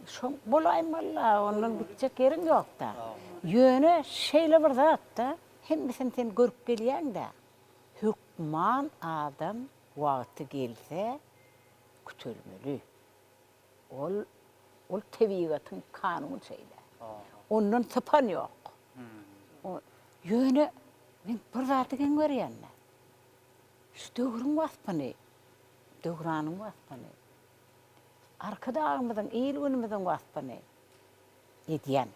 Şoň bolaýmaly-la, ondan gitjek ýeriň ýok-da. Ýöne şeýle bir zat-da, hemmesini sen görüp gelýäň-dä. Hökman adam wagty gelse kütelmeli. Ol, ol tebigatyň kanuny şeýle. Ondan sypan ýok. Ýöne men bir zady geň görýän-dä. Şu döwrüň waspyny, döwranyň waspyny, Arkadagymyzyň, il-günümiziň waspyny edýän,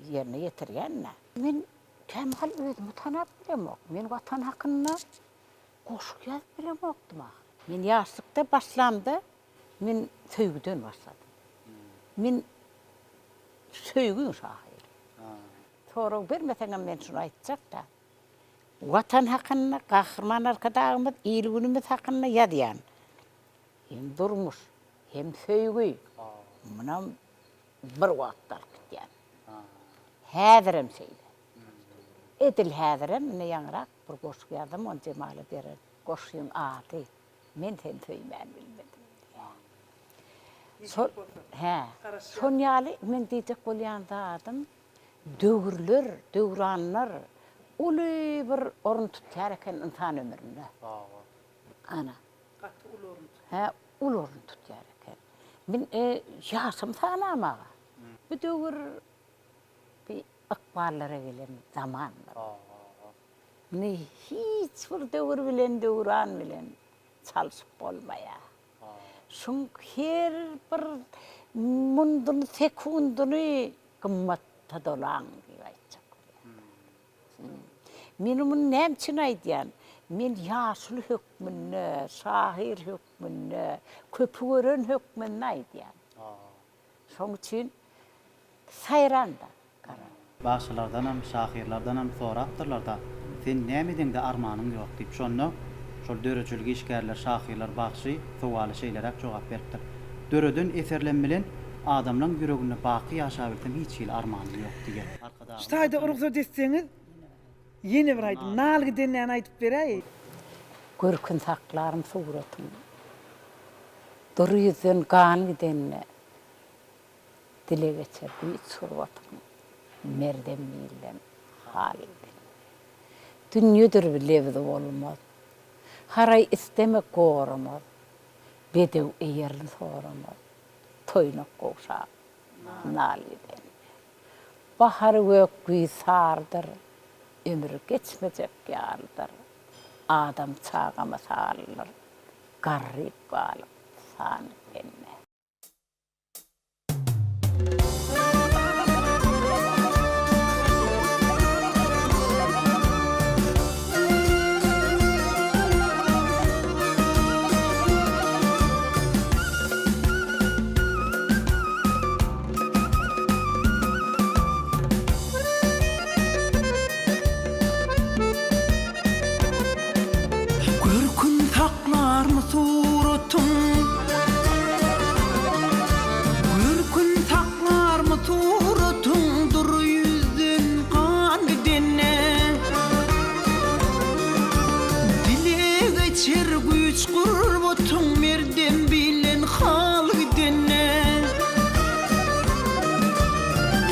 ýerine ýetirýän-dä. Men kämahal özümi tanap bilemok. Men Watan hakynda goşgy ýazyp bilemokdym ahyry. Men ýaşlykda başlamda men söýgüden başladym. Men söýgiň şahyry. Sorag bermeseňem men şuny aýtjak-da. Watan hakynda, Gahryman Arkadagymyz il-günümiz hakynda ýazýan. Hem durmuş, hem söýgi. Munam bir wagtda alyp gidýän. Häzirem şeýle. Edil häzirem ine ýaňyrak bir goşgy ýazdym, ony Jemala bererin. Goşgyň ady Men seni söýmän bilmedim diýýär. Şol, hä, şon ýaly men diýjek bolýan zadym, Döwürler, döwranlar uly bir orun tutýar eken ynsan ömründe. Ana. Gaty uly orun tutýar. Hä, uly orun tutýar eken. Men ýaşym sanamaga. Bu döwür bir ykballara gelen zamandyr. Muny hiç bir döwür bilen, döwran bilen çalşyp bolmaýar. Şuň her bir munduny, sekundyny gymmata dolaň diýip aýtjak bolýan. Men muny näme üçin aýdýan? Men ýaşuly hökmünde, şahyr hökmünde, köpi gören hökmünde aýdýan. Şoň üçin saýraň-da gara. Bagşylardanam, şahyrlardanam sorapdyrlar-da, Sen näme edeňde armanyň ýok diýip. Şonda şol döredijilik işgärleri, şahyrlar, bagşy sowala şeýleräk jogap beripdir, Döreden eserlem bilen adamlaň ýüreginde baky ýaşabilsem hiç hili armanym ýok diýýär. Şu taýda rugsat etseňiz, ýene bir aýdym, Nal gidenläni aýdyp beräýeýin. Görkün saklaryn suratyň. Dury ýüzden gan gidende. Dile geçer güýç gurbatyň, Merdem ilden haly giden. Dünýedir bi lebzi bolmaz. Haraý isteme goramaz. Bedew eýerin soramaz. Toýnak gowşap, nal giden. Bahar gök güýz sarydyr, Ömür geçmejek ýalydyr. Adam çaga mysalydyr, Garryp galyp san gidende. Görkün saklarmy suratyň Görkün saklarmy suratyň Dury ýüzden gan gidende Dile geçer güýç gurbatyň Merdem bilen hal gidende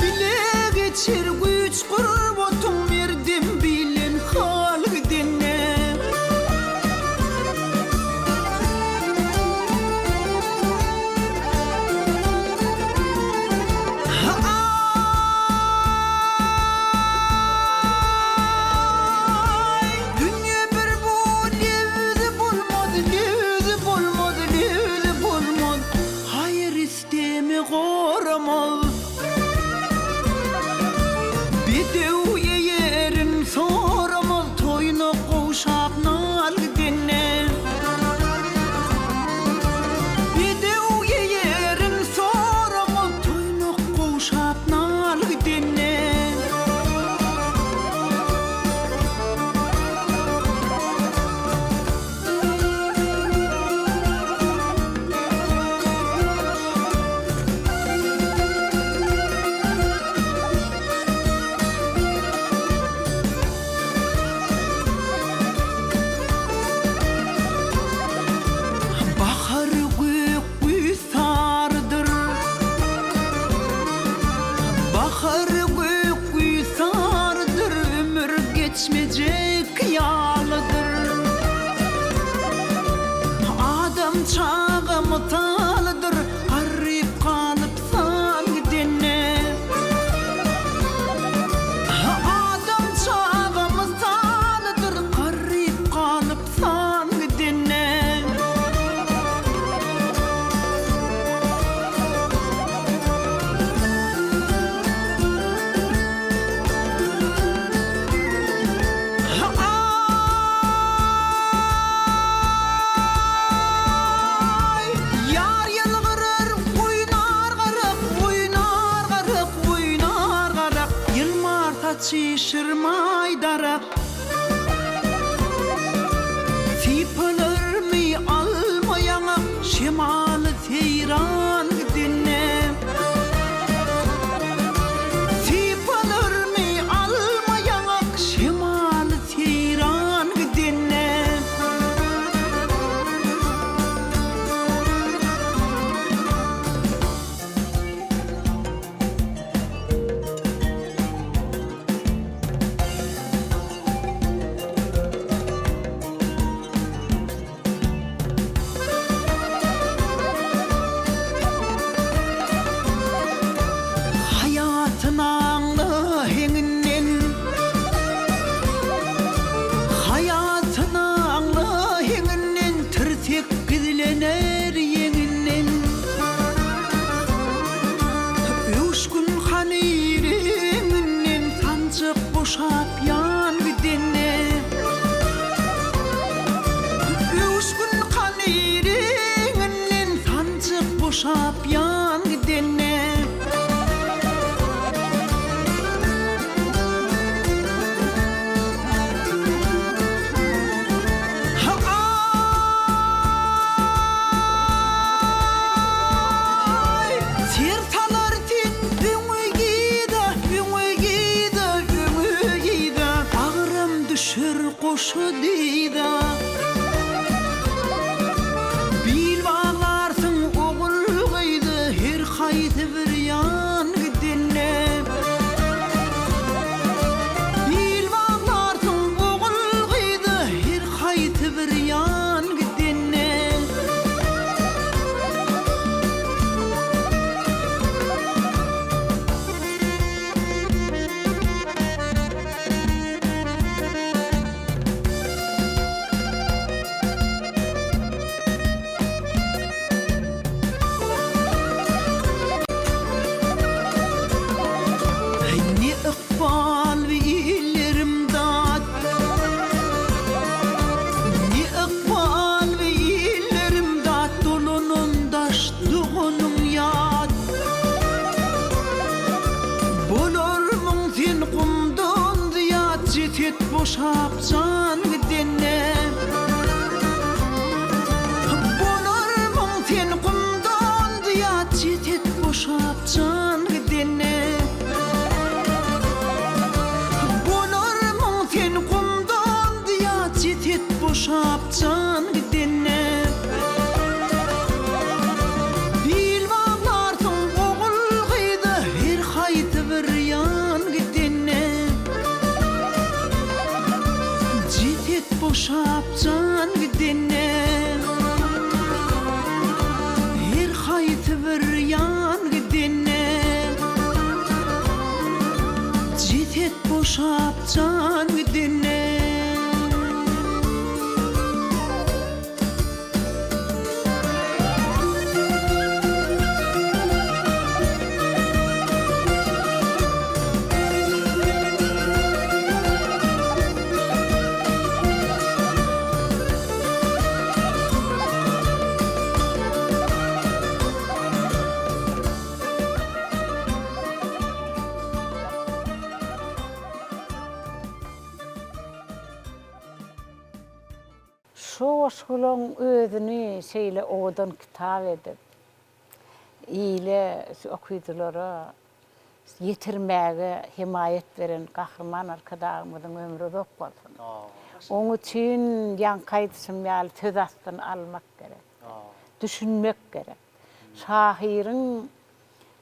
Dile geçer güýç gurbatyň Merdem bilen hal gidende. Aý, dünýe bir bu lewzi bolmaz, lewzi bolmaz, lewzi bolmaz. Haýyr isteme goramaz. Bedew eýerin soramaz, toýuna gowşap nal gidende. Bedew eýerin soramaz, toýuna gowşap nal gidende. Bahar gök güýz sarydyr. Bahar gök güýz sarydyr, Ömür geçmejek ýalydyr. Adam çaga mysalydyr, Garryp galyp san gidende. Adam çaga mysalydyr, Garryp galyp san gidende. Aý, ýar ýylgyrar, oýnar garak, oýnar garak, oýnar garak, Ýylmar saçy şirmaý darak. Sypalarmy alma ýaňak, Şemaly seýran gidende. Sypalarmy alma ýaňak, Şemaly seýran gidende. Haýatyn aňla heňinden Haýatyn aňla heňinden Tirsek gizlener ýeňinden Öwüşgin hany reňinden Sanjak boşap ýan gidende Öwüşgin hany reňinden Sanjak boşap ýan gidende. Aý, ser salar sen öňe yza, öňe yza, öňe yza, Agram düşer goşa dyza. Bil baglarsyň ogul-gyza, her haýsy bir ýan gidende. Bil baglarsyň ogul-gyza, her haýsy bir ýan gidende. Bolarmyň sen gumdan zyýat jeset boşap jan gidende. Bolarmyň sen gumdan zyýat jeset boşap jan gidende. Bolarmyň sen gumdan zyýat jeset boşap jan gidende. Bil baglarsyň ogul-gyza her haýsy bir ýan gidende. Jeset boşap jan gidende. Her haýsy bir ýan gidende. Jeset boşap jan gidende. Şu goşgulaň özüni şeýle owadan kitap edip, ile, şu okyjylara ýetirmäge hemaýat beren Gahryman Arkadagymyzyň ömri uzak bolsun. Oň üçin ýaňky aýdyşym ýaly söz astyny almak gerek. Düşünmek gerek. Şahyryň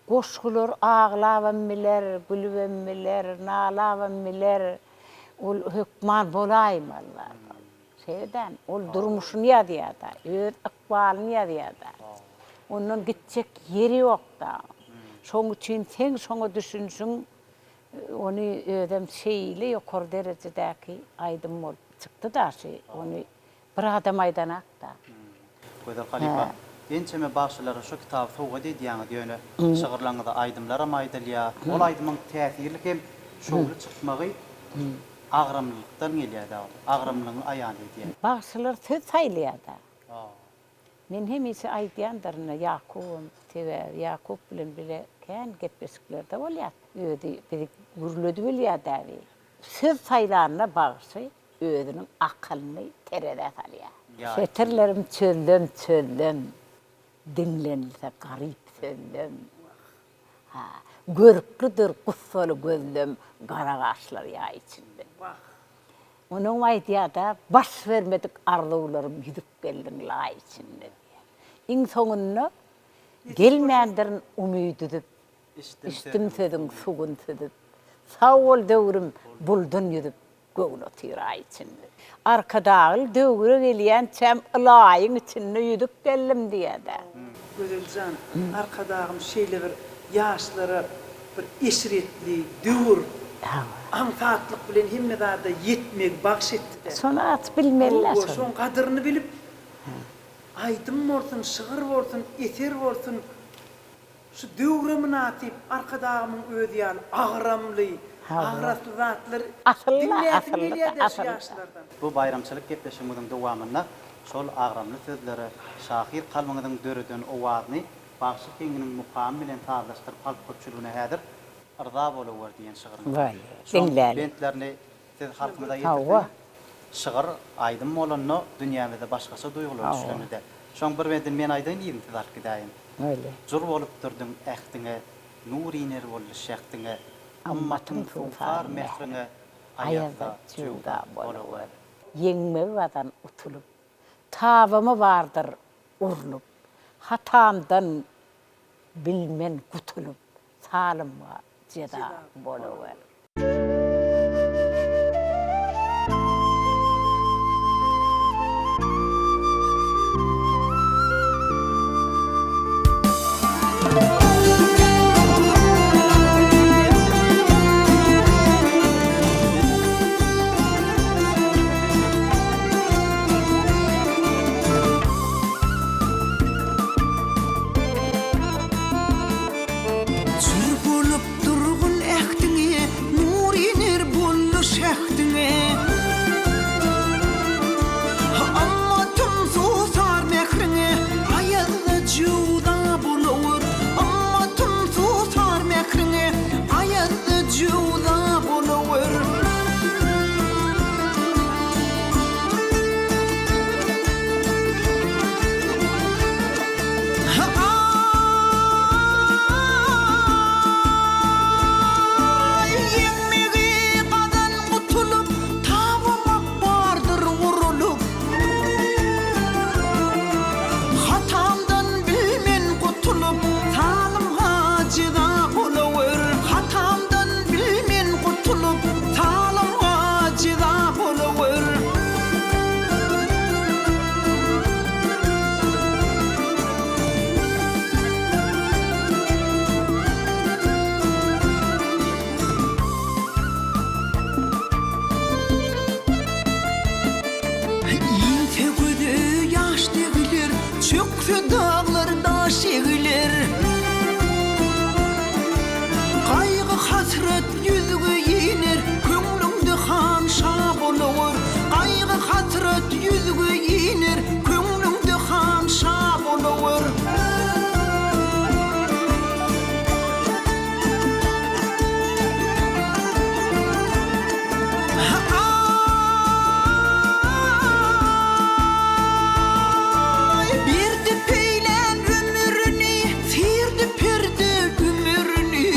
goşgulary aglabam biler, gülübem biler, nalabam biler. Ol hökman bolaýmaly zat ol. Şeýle-dämi? Ol durmuşyny ýazýar-da, öz ykbalyny ýazýar-da. Ondan gitjek ýeri ýok-da. Şoň üçin seň şoňa düşünşiň, ony özem şeýle ýokary derejedäki aýdym bolup çykdy-da şi. Ony Bir adam aýdanakda. Gözel halypa, ençeme bagşylara şu kitaby sowgat edýäňiz, ýöne şygyrlaryňyza aýdymlaram aýdylýar. Ol aýdymyň täsirli hem şowly çykmagy agramlylykdan gelýär-dä ol, agramlylygyňy aýan edýär. Bagşylar söz saýlaýar-da. Men hemişe aýdýandyryn-da, Ýakubam, sebäbi Ýakup bilen bile kän gepleşiklerde bolýas. Özi bizi gürledip bilýär-dä bi. Söz saýlanda bagşy özüniň akylyny terezä salýar. Setirlerim çözlem çözlem, diňlenilse garyp sözlem. Ha, görklüdir gussaly gözlem gara gaşlar ýaý içinde. Onuň aýdýar-da, baş bermedik arzuwlarym ýüzüp geldiň laý içinde diýýär. Iň soňunda gelmändirin umyt üzüp, içdim sözüň suwun süzüp. Sag bol döwrüm, buldun ýüzüp, Göwün otyr aý içinde. Arkadagly döwre gelýänçäm ylaýyň içinde ýüzüp geldim diýýä-dä. Gözeljan, Arkadagym şeýle bir ýaşlara bir eşretli döwür, aňsatlyk bilen hemme zada ýetmegi bagş etdi-dä. Şony aç bilmeli-dä şony. Şoň gadyryny bilip, aýdym bolsun, şygyr bolsun, eser bolsun, Şu döwre mynasyp Arkadagymyň özi ýaly agramly, agrasly zatlar diňläsim gelýär-dä şu ýaşlardan. Bu baýramçylyk gepleşigimiziň dowamynda şol agramly sözlere şahyr kalbyňyzyň döreden owazyny bagşy heňiniň mukamy bilen sazlaşdyryp halk köpçüligine häzir Yrza bolawer diýen şygryňyz. Şoň bentlerini siz halkymyza ýetirseňiz, şygyr, aýdym bolanda dünýämizde başgaça duýgular düşlenide. Şoň bir bendini men aýdaýyn yzyny siz alyp gidäýiň. Jur bolup durduň ähdiňe, Nur iner boldy şähdiňe, Ymmatyň suwsar mähriňe, Aýazda jöwza bolawer. Ýeňmegi gazan utulyp. Tabama bardyr urlup. Hatamdan bilmen gutulyp. Salymga jeza bolawer. Jür bolup durgun ähdiňe. hasrat ýüzüňe iner, Köňlüňde han şa bolawur. Gaýgy hasrat ýüzüňe iner, Köňlüňde han şa bolawur. Aý, berdi peýlän ömrüni, Serdi perde ümürni.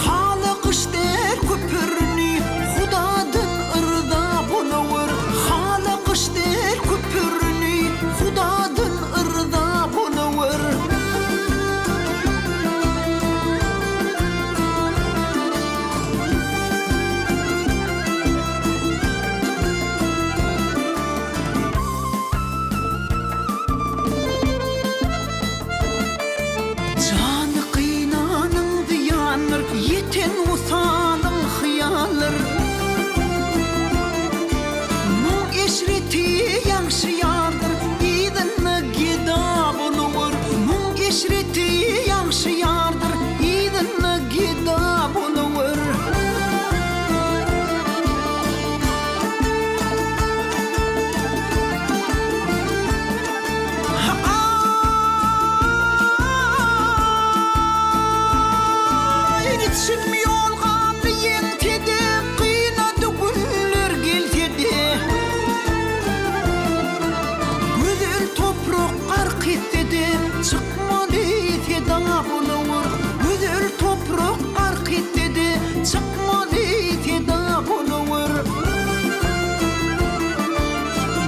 Hala gyş däl köpürni, Hudadan yrza bolawur. Hala gyş däl köpürni, Hudadan yrza bolawur. Jany gynanyň zyýandyr, Ýeten wysalyň hyýaldyr. Muň eşreti ýagşy ýardyr, Yzynda geda bolugur. Muň eşreti ýagşy ýardyr, Yzynda geda bolugur. Aý, içim ýorganly ýeňsede, Gynady günler gelse-de. Gözel toprak gark etse-de, Çykmaly seda bolawur. Gözel toprak gark etse-de, Çykmaly seda bolawur.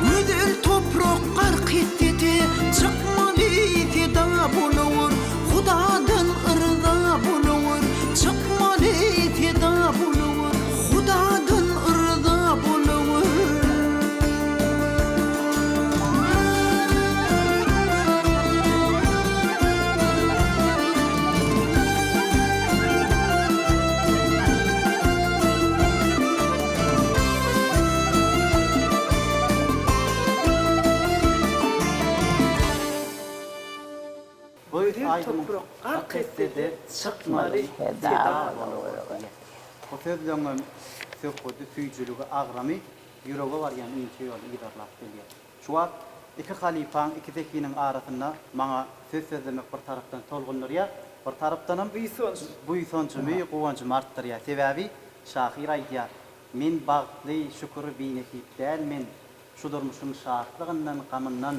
Gözel toprak gark etse-de, Çykmaly seda bolawur. Hudadan yrza bolawur, Çykmaly seda bolawur. Hudadan yrza bolawur. Bu aýdymyň Toprak gark etse-de çykmaly seda bolar. Bu sözleňem söhbedi, süýjüligi, agramy ýürege barýan inçe ýoly yzarlap gelýär. Şu wagt iki halypaň, iki zehiniň arasynda maňa söz sözlemek bir tarapdan tolgundyrýar, bir tarapdanam Buýsanç. buýsanjymy, guwanjymy artdyrýar. Sebäbi şahyr aýdýar, Men bagtly, şükür, binesip däl men, Şu durmuşyň şatlygyndan, gamyndan.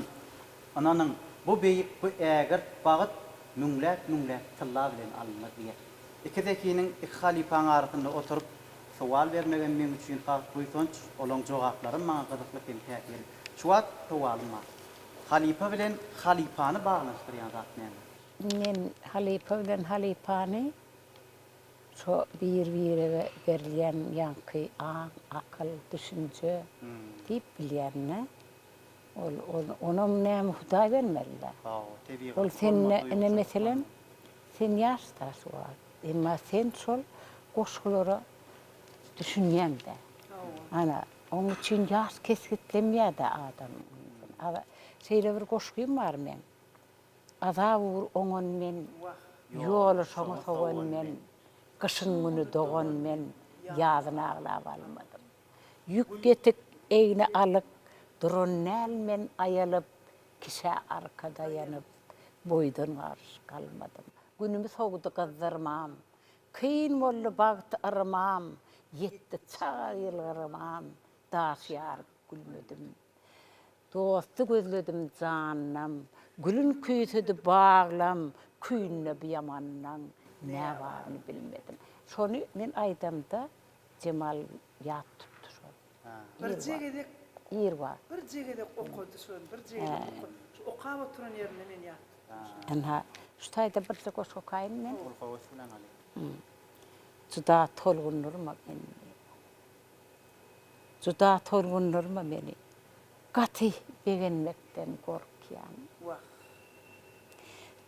Ynanyň, bu beýik, bu ägirt bagt müňläp-müňläp tylla bilen alynmaz diýýär. Iki zehiniň, iki halypaň arasynda oturyp, sowal bermegem meň üçin has buýsanç, olaň jogaplaram maňa gyzykly hem täsirli. Şu wagt sowalym bar. Halypa bilen halypany baglanyşdyrýan zat näme? Men halypa bilen halypany şo bir-birege berilýän ýaňky aň, akyl, düşünje diýip bilýän-dä. Ol, ol, onam näme Hudaý bermeli-dä. Ol sende, ine meselem, sen ýaş-da şu wagt. Emma sen şol goşgulara düşünýäň-dä. Ana, oň üçin ýaş kesgitlemýär-dä adam. Şeýle bir goşgym bar meň. Azap ugur oňan men, Ýoly şoňa sowan men, Gyşyň güni dogan men, Ýazyn aglap almadym. Ýük ýetik, egni alyk, Duran däl men aýalyp, Kişä arka daýanyp, Boýdan garyş galmadym. Günümi sowdy gyzdyrmam, Kyn boldy bagt yrmam, Ýetdi çaga ýylgyrmam, Daş ýaryp gülmedim. Dosty gözledim janynam, Gülün küýsedi baglam, Küýünde bu ýamanlaň Nä baryny bilmedim. Şony men aýdamda Jemal ýat tutdy şony. Birje gezek Ir wagt. Birje gezek okady şony, birje gezek okady. Şu okap oturan ýerinde men ýat tutdum şony. Ynha, şu taýda birje goşgy okaýyn men. Ol höwes bilen alýar. Juda tolgundyrma meni. Juda tolgundyrma meni. Gaty begenmekden gorkýan. Wah.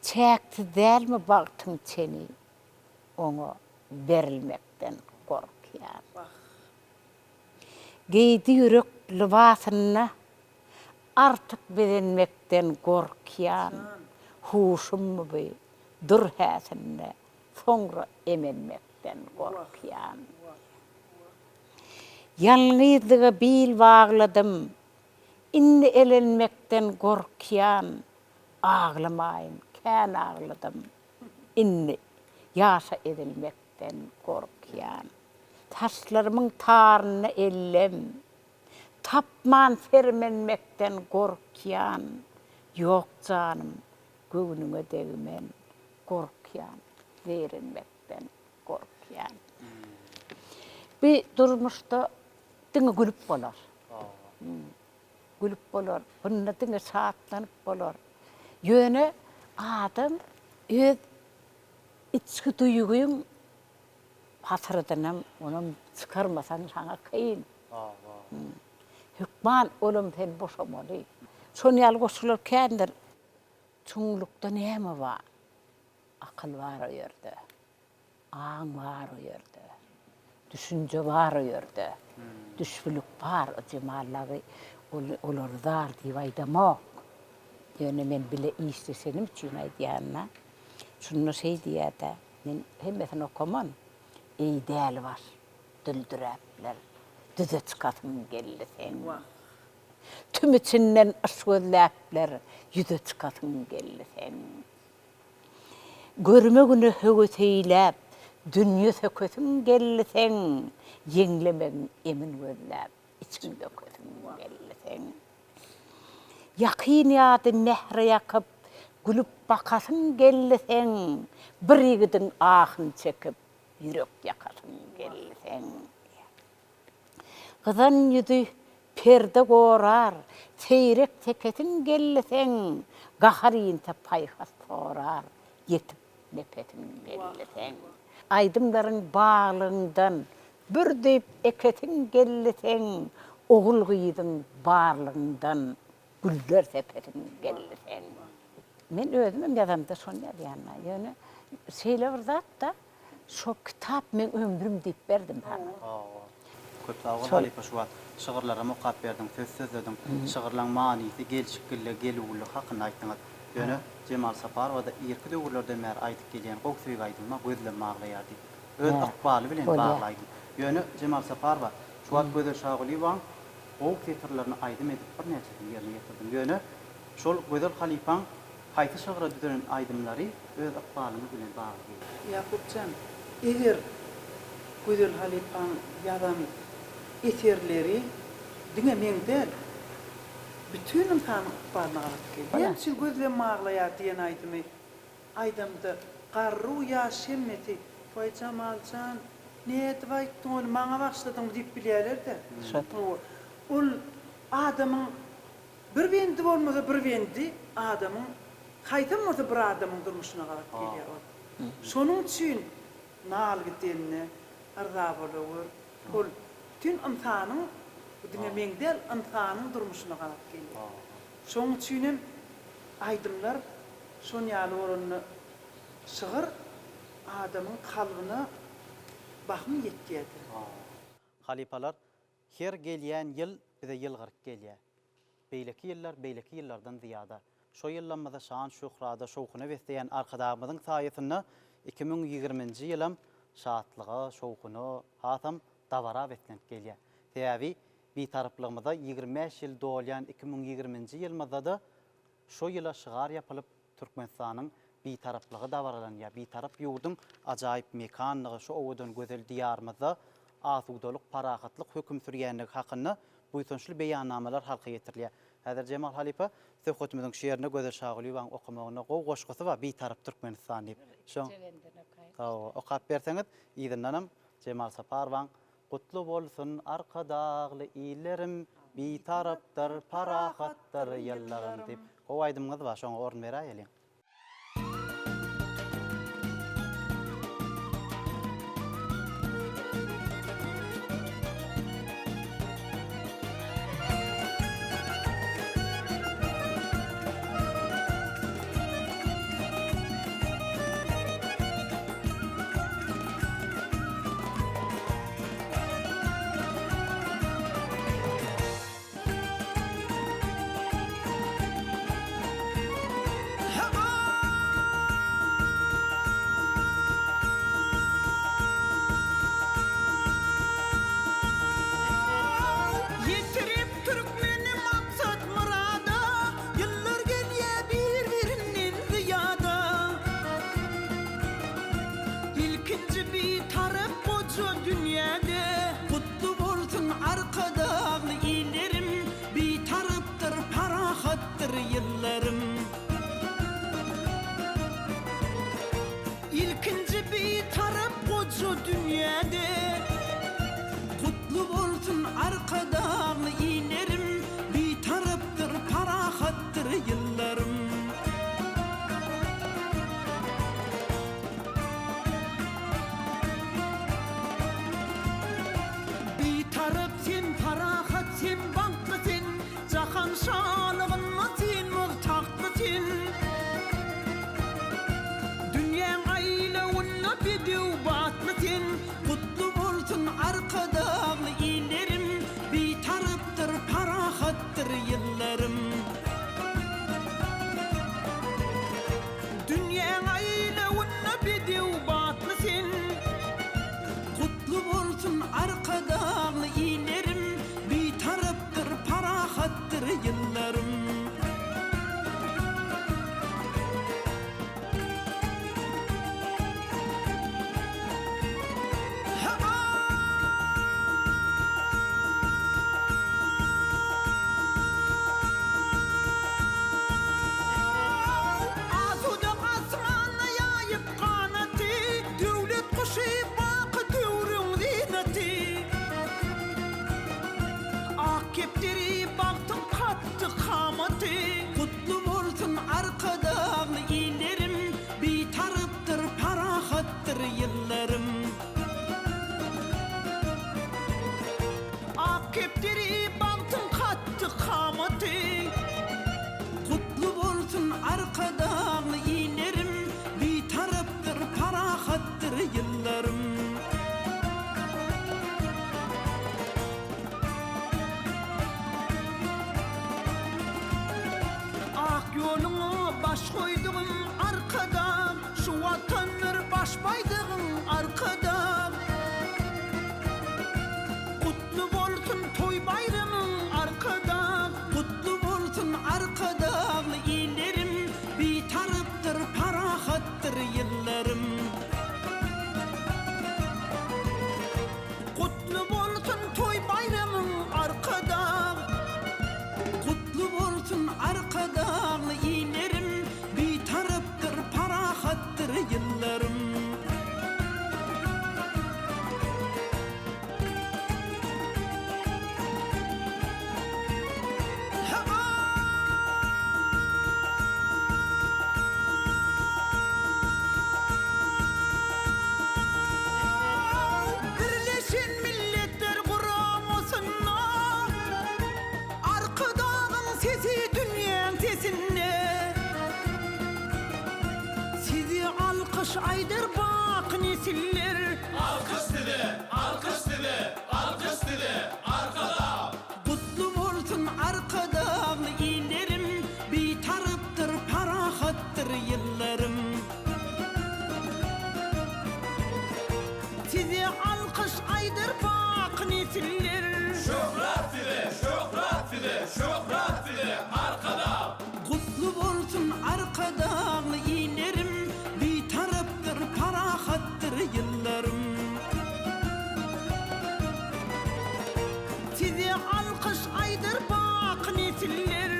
Çäksiz dälmi bagtyň çeni? Oňa berilmekden gorkýan. Wah. Geýdi ýürek lybasyny artyk bezenmekden gorkýan. Huşummy bu, dur häsinde. Soňra emenmekden gorkýan. Ýalňyzlyga bil bagladym, Indi elenmekden gorkýan. Aglamaýyn, kän agladym, Indi ýaşa ezilmekden gorkýan. Saçlarymyň tarynda ellem, Tapman sermenmekden gorkýan. Ýok janym, göwnüňe degmen, Gorkýan, zeýrenmekden gorkýan. Bu durmuşda diňe gülüp bolar. Gülüp bolar, bunda diňe şatlanyp bolar. Ýöne adam öz içki duýgyň hasradynam onam çykarmasaň saňa kyn. Hökman olam sen boşamaly. Şon ýaly goşgular kändir. Çuňlukda näme bar? Akyl bar o ýerde. Aň bar o ýerde. Düşünje bar o ýerde. Düşbülik bar o Jemal dagy olary zar diýip aýdamok. Ýöne men bile işleşenim üçin aýdýan-da. Şunda şeý diýýär-dä, men hemmesini okaman, Eý dälibaş, düldüräpler, düze çykasym geldi seň. Tüm içinden yş gözläpler, ýüze çykasyň geldi seň. Görme güne höwes eýläp, dünýe sökesiň geldi seň, Ýeňlemegiň emin gözläp, içiň dökesiň geldi seň. Ýakyn-ýady mähre ýakyp, gülüp bakasyň geldi seň, Bir ýigidiň ahyny çekip, ýürek ýakasyň geldi seň. Gyzan ýüzi perde gorar, Seýrek tekesiň geldi seň, Gahar inse paýhas sorar, Ýetip nepesiň geldi seň. Aýdymlaryň baglygyňdan Bür diýip ekesiň geldi seň, Ogul-gyzyň barlygyňdan Güller sepesiň geldi seň. Men özümem ýazamda şony ýazýan-da. Ýöne şeýle bir zat-da, şo kitap meň ömrüm diýip berdim saňa. Hawa. Köp sag bol halypa şu wagt şygyrlaram okap berdiň, söz sözlediň. Şygyrlaň manysy, gelşikliligi, gelüwliligi hakynda aýtdyňyz. Ýöne Jemal Saparowa-da irki döwürlerden bäri aýdyp gelýän gowy söýgi aýdymy bar, Gözlem aglaýar diýip. Öz ykbaly bilen bagly aýdym. Ýöne Jemal Saparowa şu wagt Gözel Şagulyýewaň gowy setirlerini aýdym edip birnäçesini ýerine ýetirdiň. Ýöne Şol Gözel halypaň haýsy şygra düzenen aýdymlary öz ykbalyňyz bilen bagly gelýär? Ýakup jan, eger Gözel halypaň ýazan eserleri diňe meň däl, bütin ynsanyň ykbalyna gabat gelýär. Näme üçin Gözlem aglaýar diýen aýdymy aýdamda garru ýaş hemmesi Waý Jamal jan, nädip aýtdyň ony, maňa bagyşladyňmy diýip bilýärler-dä. Hawa, ol adamyň Bir bendi bolmasa bir bendi adamyň haýsam bolsa bir adamyň durmuşyna gabat gelýär ol. Şonuň üçin nal gidende yrza bolawur. Ol bütin ynsanyň bu diňe meň däl ynsanyň durmuşyna gabat gelýär. Şoň üçinem aýdymlar şon ýaly bolanda şygyr adamyň kalbyna bahym ýetýärdi. Halypalar Her gelýän ýyl bize ýylgyryp gelýär. Beýleki ýyllar beýleki ýyllardan zyýada. Şo ýyllamyzy şan-şöhrada, şowhuna besleýän Arkadagymyzyň saýasynda 2020-nji ýylam şatlyga, şowhuna, hasam dabara beslenip gelýär. Sebäbi Bitaraplygymyza 25 ýyl dolýan 2020-nji ýylymyzda-da şo ýyla şygar ýapylyp, Türkmenistanyň Bitaraplygy dabaralanýar. Bitarap ýurduň ajaýyp mekanlygy, şu owadan gözel Diýarymyzda asudalyk, parahatlyk höküm sürýändigi hakynda buýsançly beýannamalar halka ýetirilýär. Häzir Jemal halypa söhbetimiziň şu ýerinde Gözel Şagulyýewanyň okamagynda gowy goşgusy bar, Bitarap Türkmenistan diýip. Şoň Hawa, okap berseňiz, yzyndanam Jemal Saparowaň Gutly bolsun Arkadagly illerim, Bitarapdyr, parahatdyr ýyllarym diýip, gowy aýdymyňyz bar, şoňa orun beräýeliň. sen bagtly sen, Jahan şalygynda synmaz tagtly sen. Dünýäň aýlawynda bedew batly sen, Gutly bolsun Arkadagly illerim, Bitarapdyr, parahatdyr ýyllarym. Dünýäň aýlawynda bedew batly sen, Gutly bolsun Arkadagly illerim, Bitarapdyr, parahatdyr ýyllarym. Asuda asmanda ýaýyp ganaty, Döwlet guşy baky döwrüň zynaty. Ak kepderi bagtyň katdy kamaty. Gutly bolsun Arkadagly illerim, Bitarapdyr, parahatdyr ýyllarym. Ak kepderi bagtyň katdy kamaty. Gutly bolsun Arkadagly illerim, Bitarapdyr, parahatdyr ýyllarym. Ak ýoluňa baş goýdugym Arkadag, Şu Watandyr baş baýdagyň Arkadag. Gutly bolsun toý-baýramyň Arkadag, Gutly bolsun Arkadagly illerim, Bitarapdyr, parahatdyr ýyllarym. Gutly bolsun toý-baýramyň Arkadag! Gutly bolsun Arkadagly illerim, Bitarapdyr, parahatdyr ýyllarym. Birleşen Milletler Guramasynda Arkadagyň sesi dünýäň sesinde Sizi alkyş aýdar baky nesiller. Alkyş size, alkyş size, alkyş size, Arkadag! Gutly bolsun Arkadagly illerim, Bitarapdyr, parahatdyr ýyllarym. Size alkyş aýdar baky nesiller. Şöhrat size, şöhrat size, şöhrat size, Arkadag! Gutly bolsun Arkadagly illerim, Bitarapdyr, parahatdyr ýyllarym. Size alkyş aýdar baky nesiller.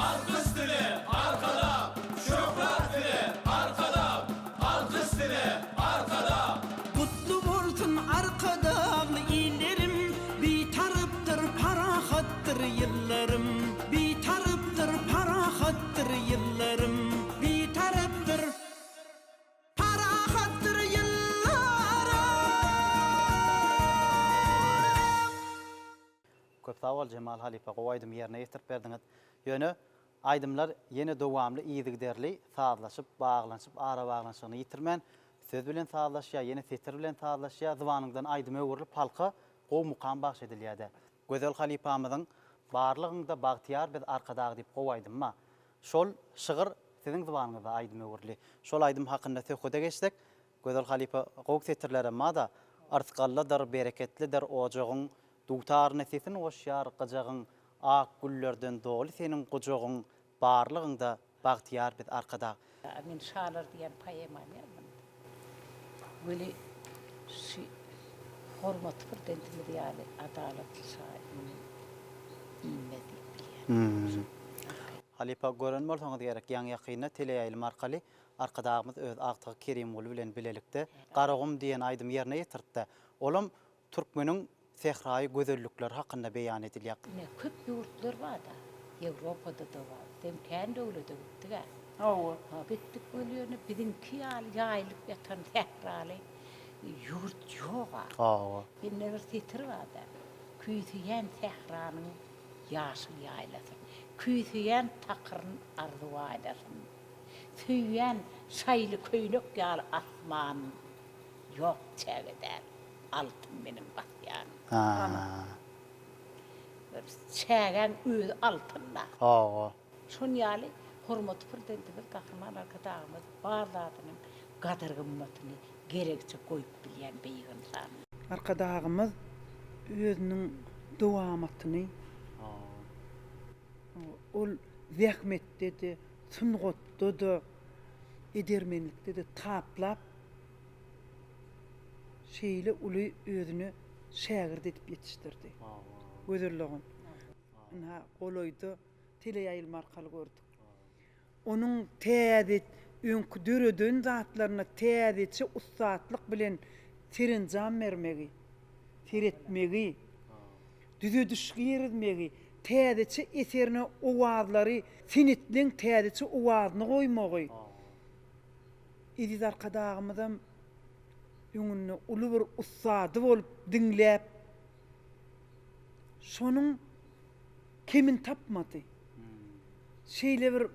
Alkyş size, Arkadag! Şöhrat size, Arkadag! Alkyş size, Arkadag! Gutly bolsun Arkadagly illerim, Bitarapdyr, parahatdyr ýyllarym. Bitarapdyr, parahatdyr ýyllarym. Bitarapdyr. Parahatdyr ýyllaram. Köp sag bol Jemal halypa gowy aýdym ýerine ýetirip berdiňiz. Ýöne aýdymlar ýene dowamly yzygiderli sazlaşyp baglanyşyp arabaglanyşygyny ýitirmän söz bilen sazlaşýar ýene setir bilen sazlaşýar zybanyňdan aýdyma öwrülip halka gowy mukam bagş edilýärde. Gözel halypamyzyň Barlygyňda bagtyýar biz Arkadag diýip gowy aýdym bar. Şol şygyr siziň zybanyňyzda aýdym öwrüldi. Şol aýdym hakynda söhbede geçsek, Gözel halypa gowy setirlerem bar-da, Yrsgallydyr, bereketlidir ojagyň, Dutaryna sesin goşýar gyjagyň, Ak güllerden doly seniň gujagyň, Barlygyňda bagtyýar biz Arkadag. Men Şalar diýen poemany ýazdym. Weli şu hormatly Prezidentimiz ýaly adalatly şa indi inmez diýip bilýän. Halypa gören bolsaňyz gerek ýaňy-ýakynda teleýaýlym arkaly Arkadagymyz öz agtygy Kerimguly bilen bilelikde Garagum diýen aýdymy ýerine ýetirtdi. Olam Türkmeniň sähraýy gözellikleri hakynda beýan edilýär. Ine, köp ýurtlar bar-da, Ýewropada-da bar. Bizem kän döwlete gitdik-ä. Hawa. Ha, gitdik weli ýöne biziňki ýaly ýaýylyp ýatan sähraly ýurt ýog-a. Hawa. Mende bir setir bar-da, Küýseýän sähranyň. Ýaşyl ýaýlasyn. Küýseýän takyryn arzuw aýlasyn. Söýýän şaýly köýnek ýaly asman. Ýok çäge däl, altyn meniň basýanym. Çägäň özi altyn-da. Hawa. Şon ýaly hormatly Prezidentimiz Gahryman Arkadagymyz bar zadynyň gadyr-gymmatyny geregiçe goýup bilýän beýik ynsan. Arkadagymyz özüniň dowamatyny ol zähmetde-de, sungatda-da, edermenlikde-de taplap, şeýle uly özüne şägirt edip ýetişdirdi. Gözel dogan. Ynha, golaýda teleýaýlym arkaly gördük. Onuň täze, öňki döreden zatlaryna täzeçe ussatlyk bilen serenjam bermegi, seretmegi, düzediş girizmegi, täzeçe eserine owazlary, senetleň täzeçe owazyny goýmagy. Eziz Arkadagymyzam öňünde uly bir ussady bolup diňläp, şonuň kemini tapmady. Şeýle bir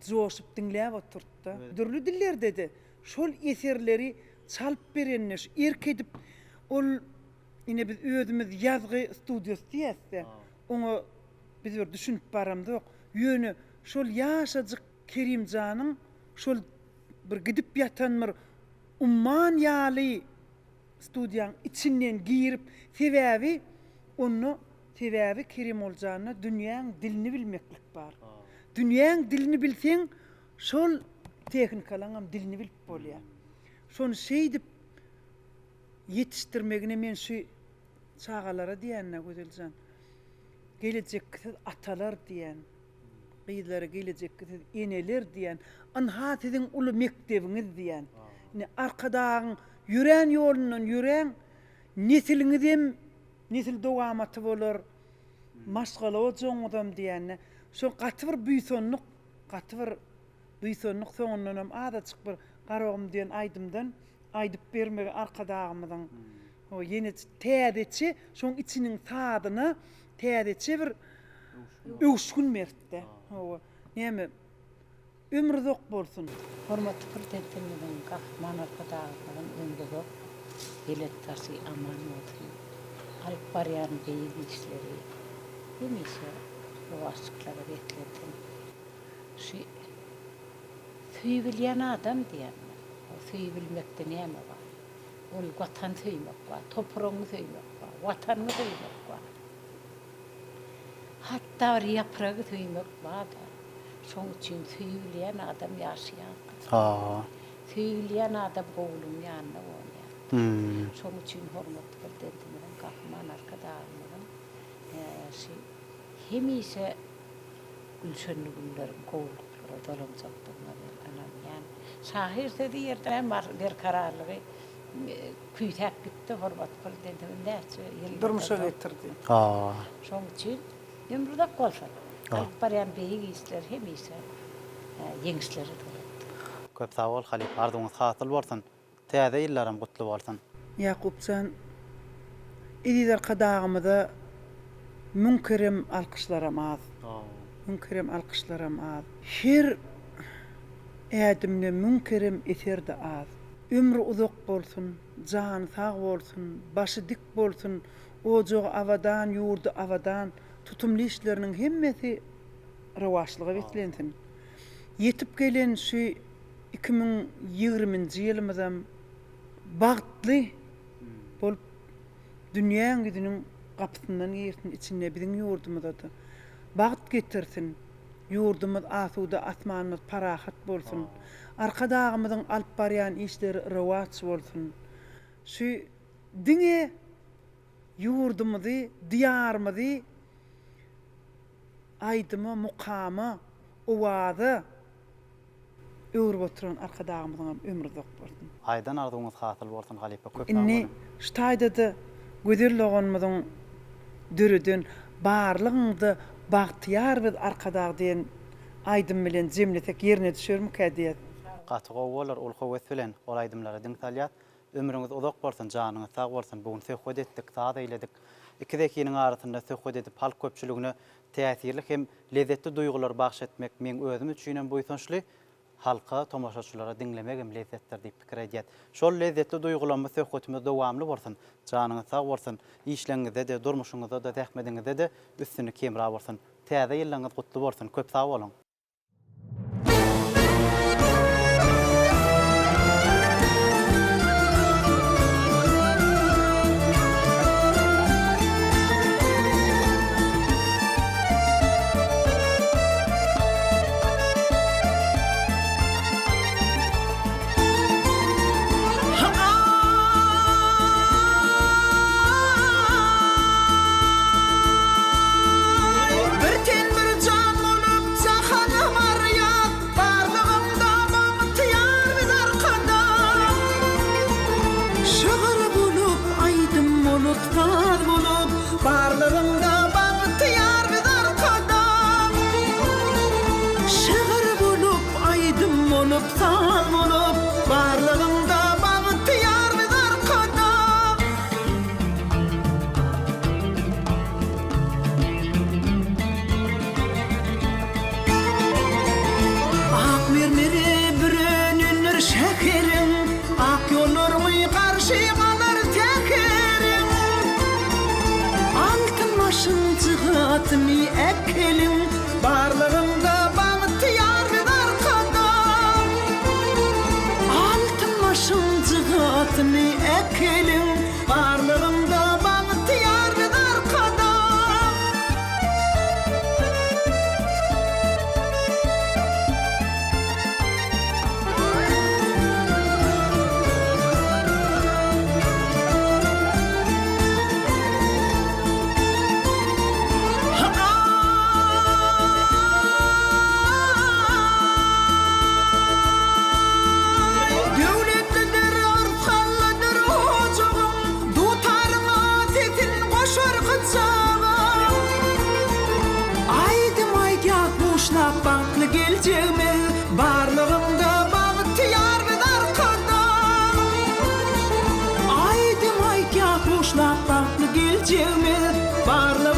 joşup diňläp oturtdy. Dürli dillerde-de şol eserleri çalyp berende, şu erk edip, ol ine biz özümiz ýazgy studiýasy diýäs-de, oňa biz bir düşünip baramzok. Ýöne şol ýaşajyk Kerimjanyň şol bir gidip ýatan bir umman ýaly studiýaň içinden girip, sebäbi onda sebäbi Kerimoljanda dünýäň dilini bilmeklik bar. Dünýäň dilini bilseň, şol tehnikalaňam dilini bilip bolýar. Şony şeýdip ýetişdirmegine men şu çagalara diýýän-dä Gözeljan, gelejekki siz atalar diýýän. Gyzlara gelejekki siz eneler diýýän. Ynha siziň uly mekdebiňiz diýýän. Ine Arkadagyň ýörän ýolundan ýöräň, nesiliňizem nesil dowamaty bolar, maşgala ojagyňyzam diýende. Şo gaty bir buýsandyk, gaty bir buýsandyk soňundanam azajyk bir Garagum diýen aýdymdan aýdyp bermegi Arkadagymyzyň. Ýene täzeçe şoň içiniň sazyna täzeçe bir öwüşgin beripdi. Hawa. Näme, ömri uzak bolsun. Hormatly Prezidentimiziň, Gahryman Arkadagymyzyň ömri uzak, belent daşy aman bolsun! Alyp barýan beýik işleri hemişe rowaçlyklara beslensin! Şu söýübilýän adam diýýän men. O söýübilmekde näme bar? Ol Watany söýmek bar, topragyňy söýmek bar, Watanyňy söýmek bar. Hatda bir ýapragy söýmek bar-da. Şoň üçin söýülýän adam ýaşaýandyr. Söýülýän adam gowulygyň ýanyna gonýandyr. Şoň üçin hormatly Prezidentimiziň, Gahryman Arkadagymyzyň şu hemişe gülşenli günleriň gowulyklara dolanjakdygyna men ynanýan. Şahyr sözi ýerde hem berkararlygy küýsäp gitdi hormatly Prezidentimiz näçe ýyl Durmuşa getirdi. Şoň üçin ömri uzak bolsun. Alyp barýan beýik işleri hemişe ýeňişlere dolandyr. Köp sag bol halypa arzuwyňyz hasyl bolsun Täze ýyllaram gutly bolsun. Ýakupjan Eziz Arkadagymyza müň kerem alkyşlaram az. Müň kerem alkyşlaram az. Her ädimde müň kerem eser-de az. Ömri uzak bolsun, jany sag bolsun, başy dik bolsun, ojagy abadan, ýurdy abadan, tutumly işleriniň hemmesi rowaçlyga beslensin. Ýetip gelen şu 2020-nji ýylymyzam bagtly bolup dünýäň ýüzüniň gapysyndan girsin, içinde biziň ýurdumyza-da bagt getirsin. Ýurdumyz asuda, asmanymyz parahat bolsun. Arkadagymyzyň alyp barýan işleri rowaç bolsun. Şu diňe ýurdumyzy, Diýarymyzy aýdyma, mukama, owaza öwrüp oturan Arkadagymyzyňam ömri uzak bolsun. Aýdan arzuwyňyz hasyl bolsun halypa köp sag Indi boluň. şu taýda-da Gözel doganymyzyň döreden Barlygyňda bagtyýar biz Arkadag diýen aýdym bilen jemlesek ýerine düşermikä diýýäs. Gaty gowy bolar uly höwes bilen ol aýdymlara diň salýas. Ömrüňiz uzak bolsun, janyňyz sag bolsun. Bu gün söhbet etdik, saz eýledik. Iki zehiniň arasynda söhbet edip halk köpçüligine täsirli hem lezzetli duýgulary bagş etmek meň özüm üçinem buýsançly, halka, tomaşaçylara diňlemegem lezzetdir diýip pikir edýäs. Şol lezzetli duýgulamyz söhbetimiz dowamly bolsun. Janyňyz sag bolsun. Işleňizde-de, durmuşyňyzda-da, zähmediňizde-de üstünlik hemra bolsun. Täze ýyllaňyz gutly bolsun. Köp sag boluň! Bir ten bir jan bolup jahana barýas, Barlygyňda bagtyýar biz arkadag. Şygyr bolup, aýdym bolup, saz bolup, Barlygyňda bagtyýar biz arkadag. Şygyr bolup, aýdym bolup, saz bolup, Barlygyňda bagtyýar biz arkadag. Ak mermere bürenendir şäheriň, Ak ýollaryňy garşy alar säheriň. Altyn başyň jygasyny äkeliň, Barlygyňda bagtyýar biz Arkadag. Altyn başyň jygasyny äkeliň, Barlygyňda bagtyýar biz Arkadag. Döwletlidir, yrsgallydyr ojagyň, Dutaryňa sesin goşar gyjagyň. Aýdym aýdýas buşlap bagtly geljegimiz, Barlygyňda bagtyýar biz Arkadag. Aýdym aýdýas buşlap bagtly geljegimiz, Barlygyňda.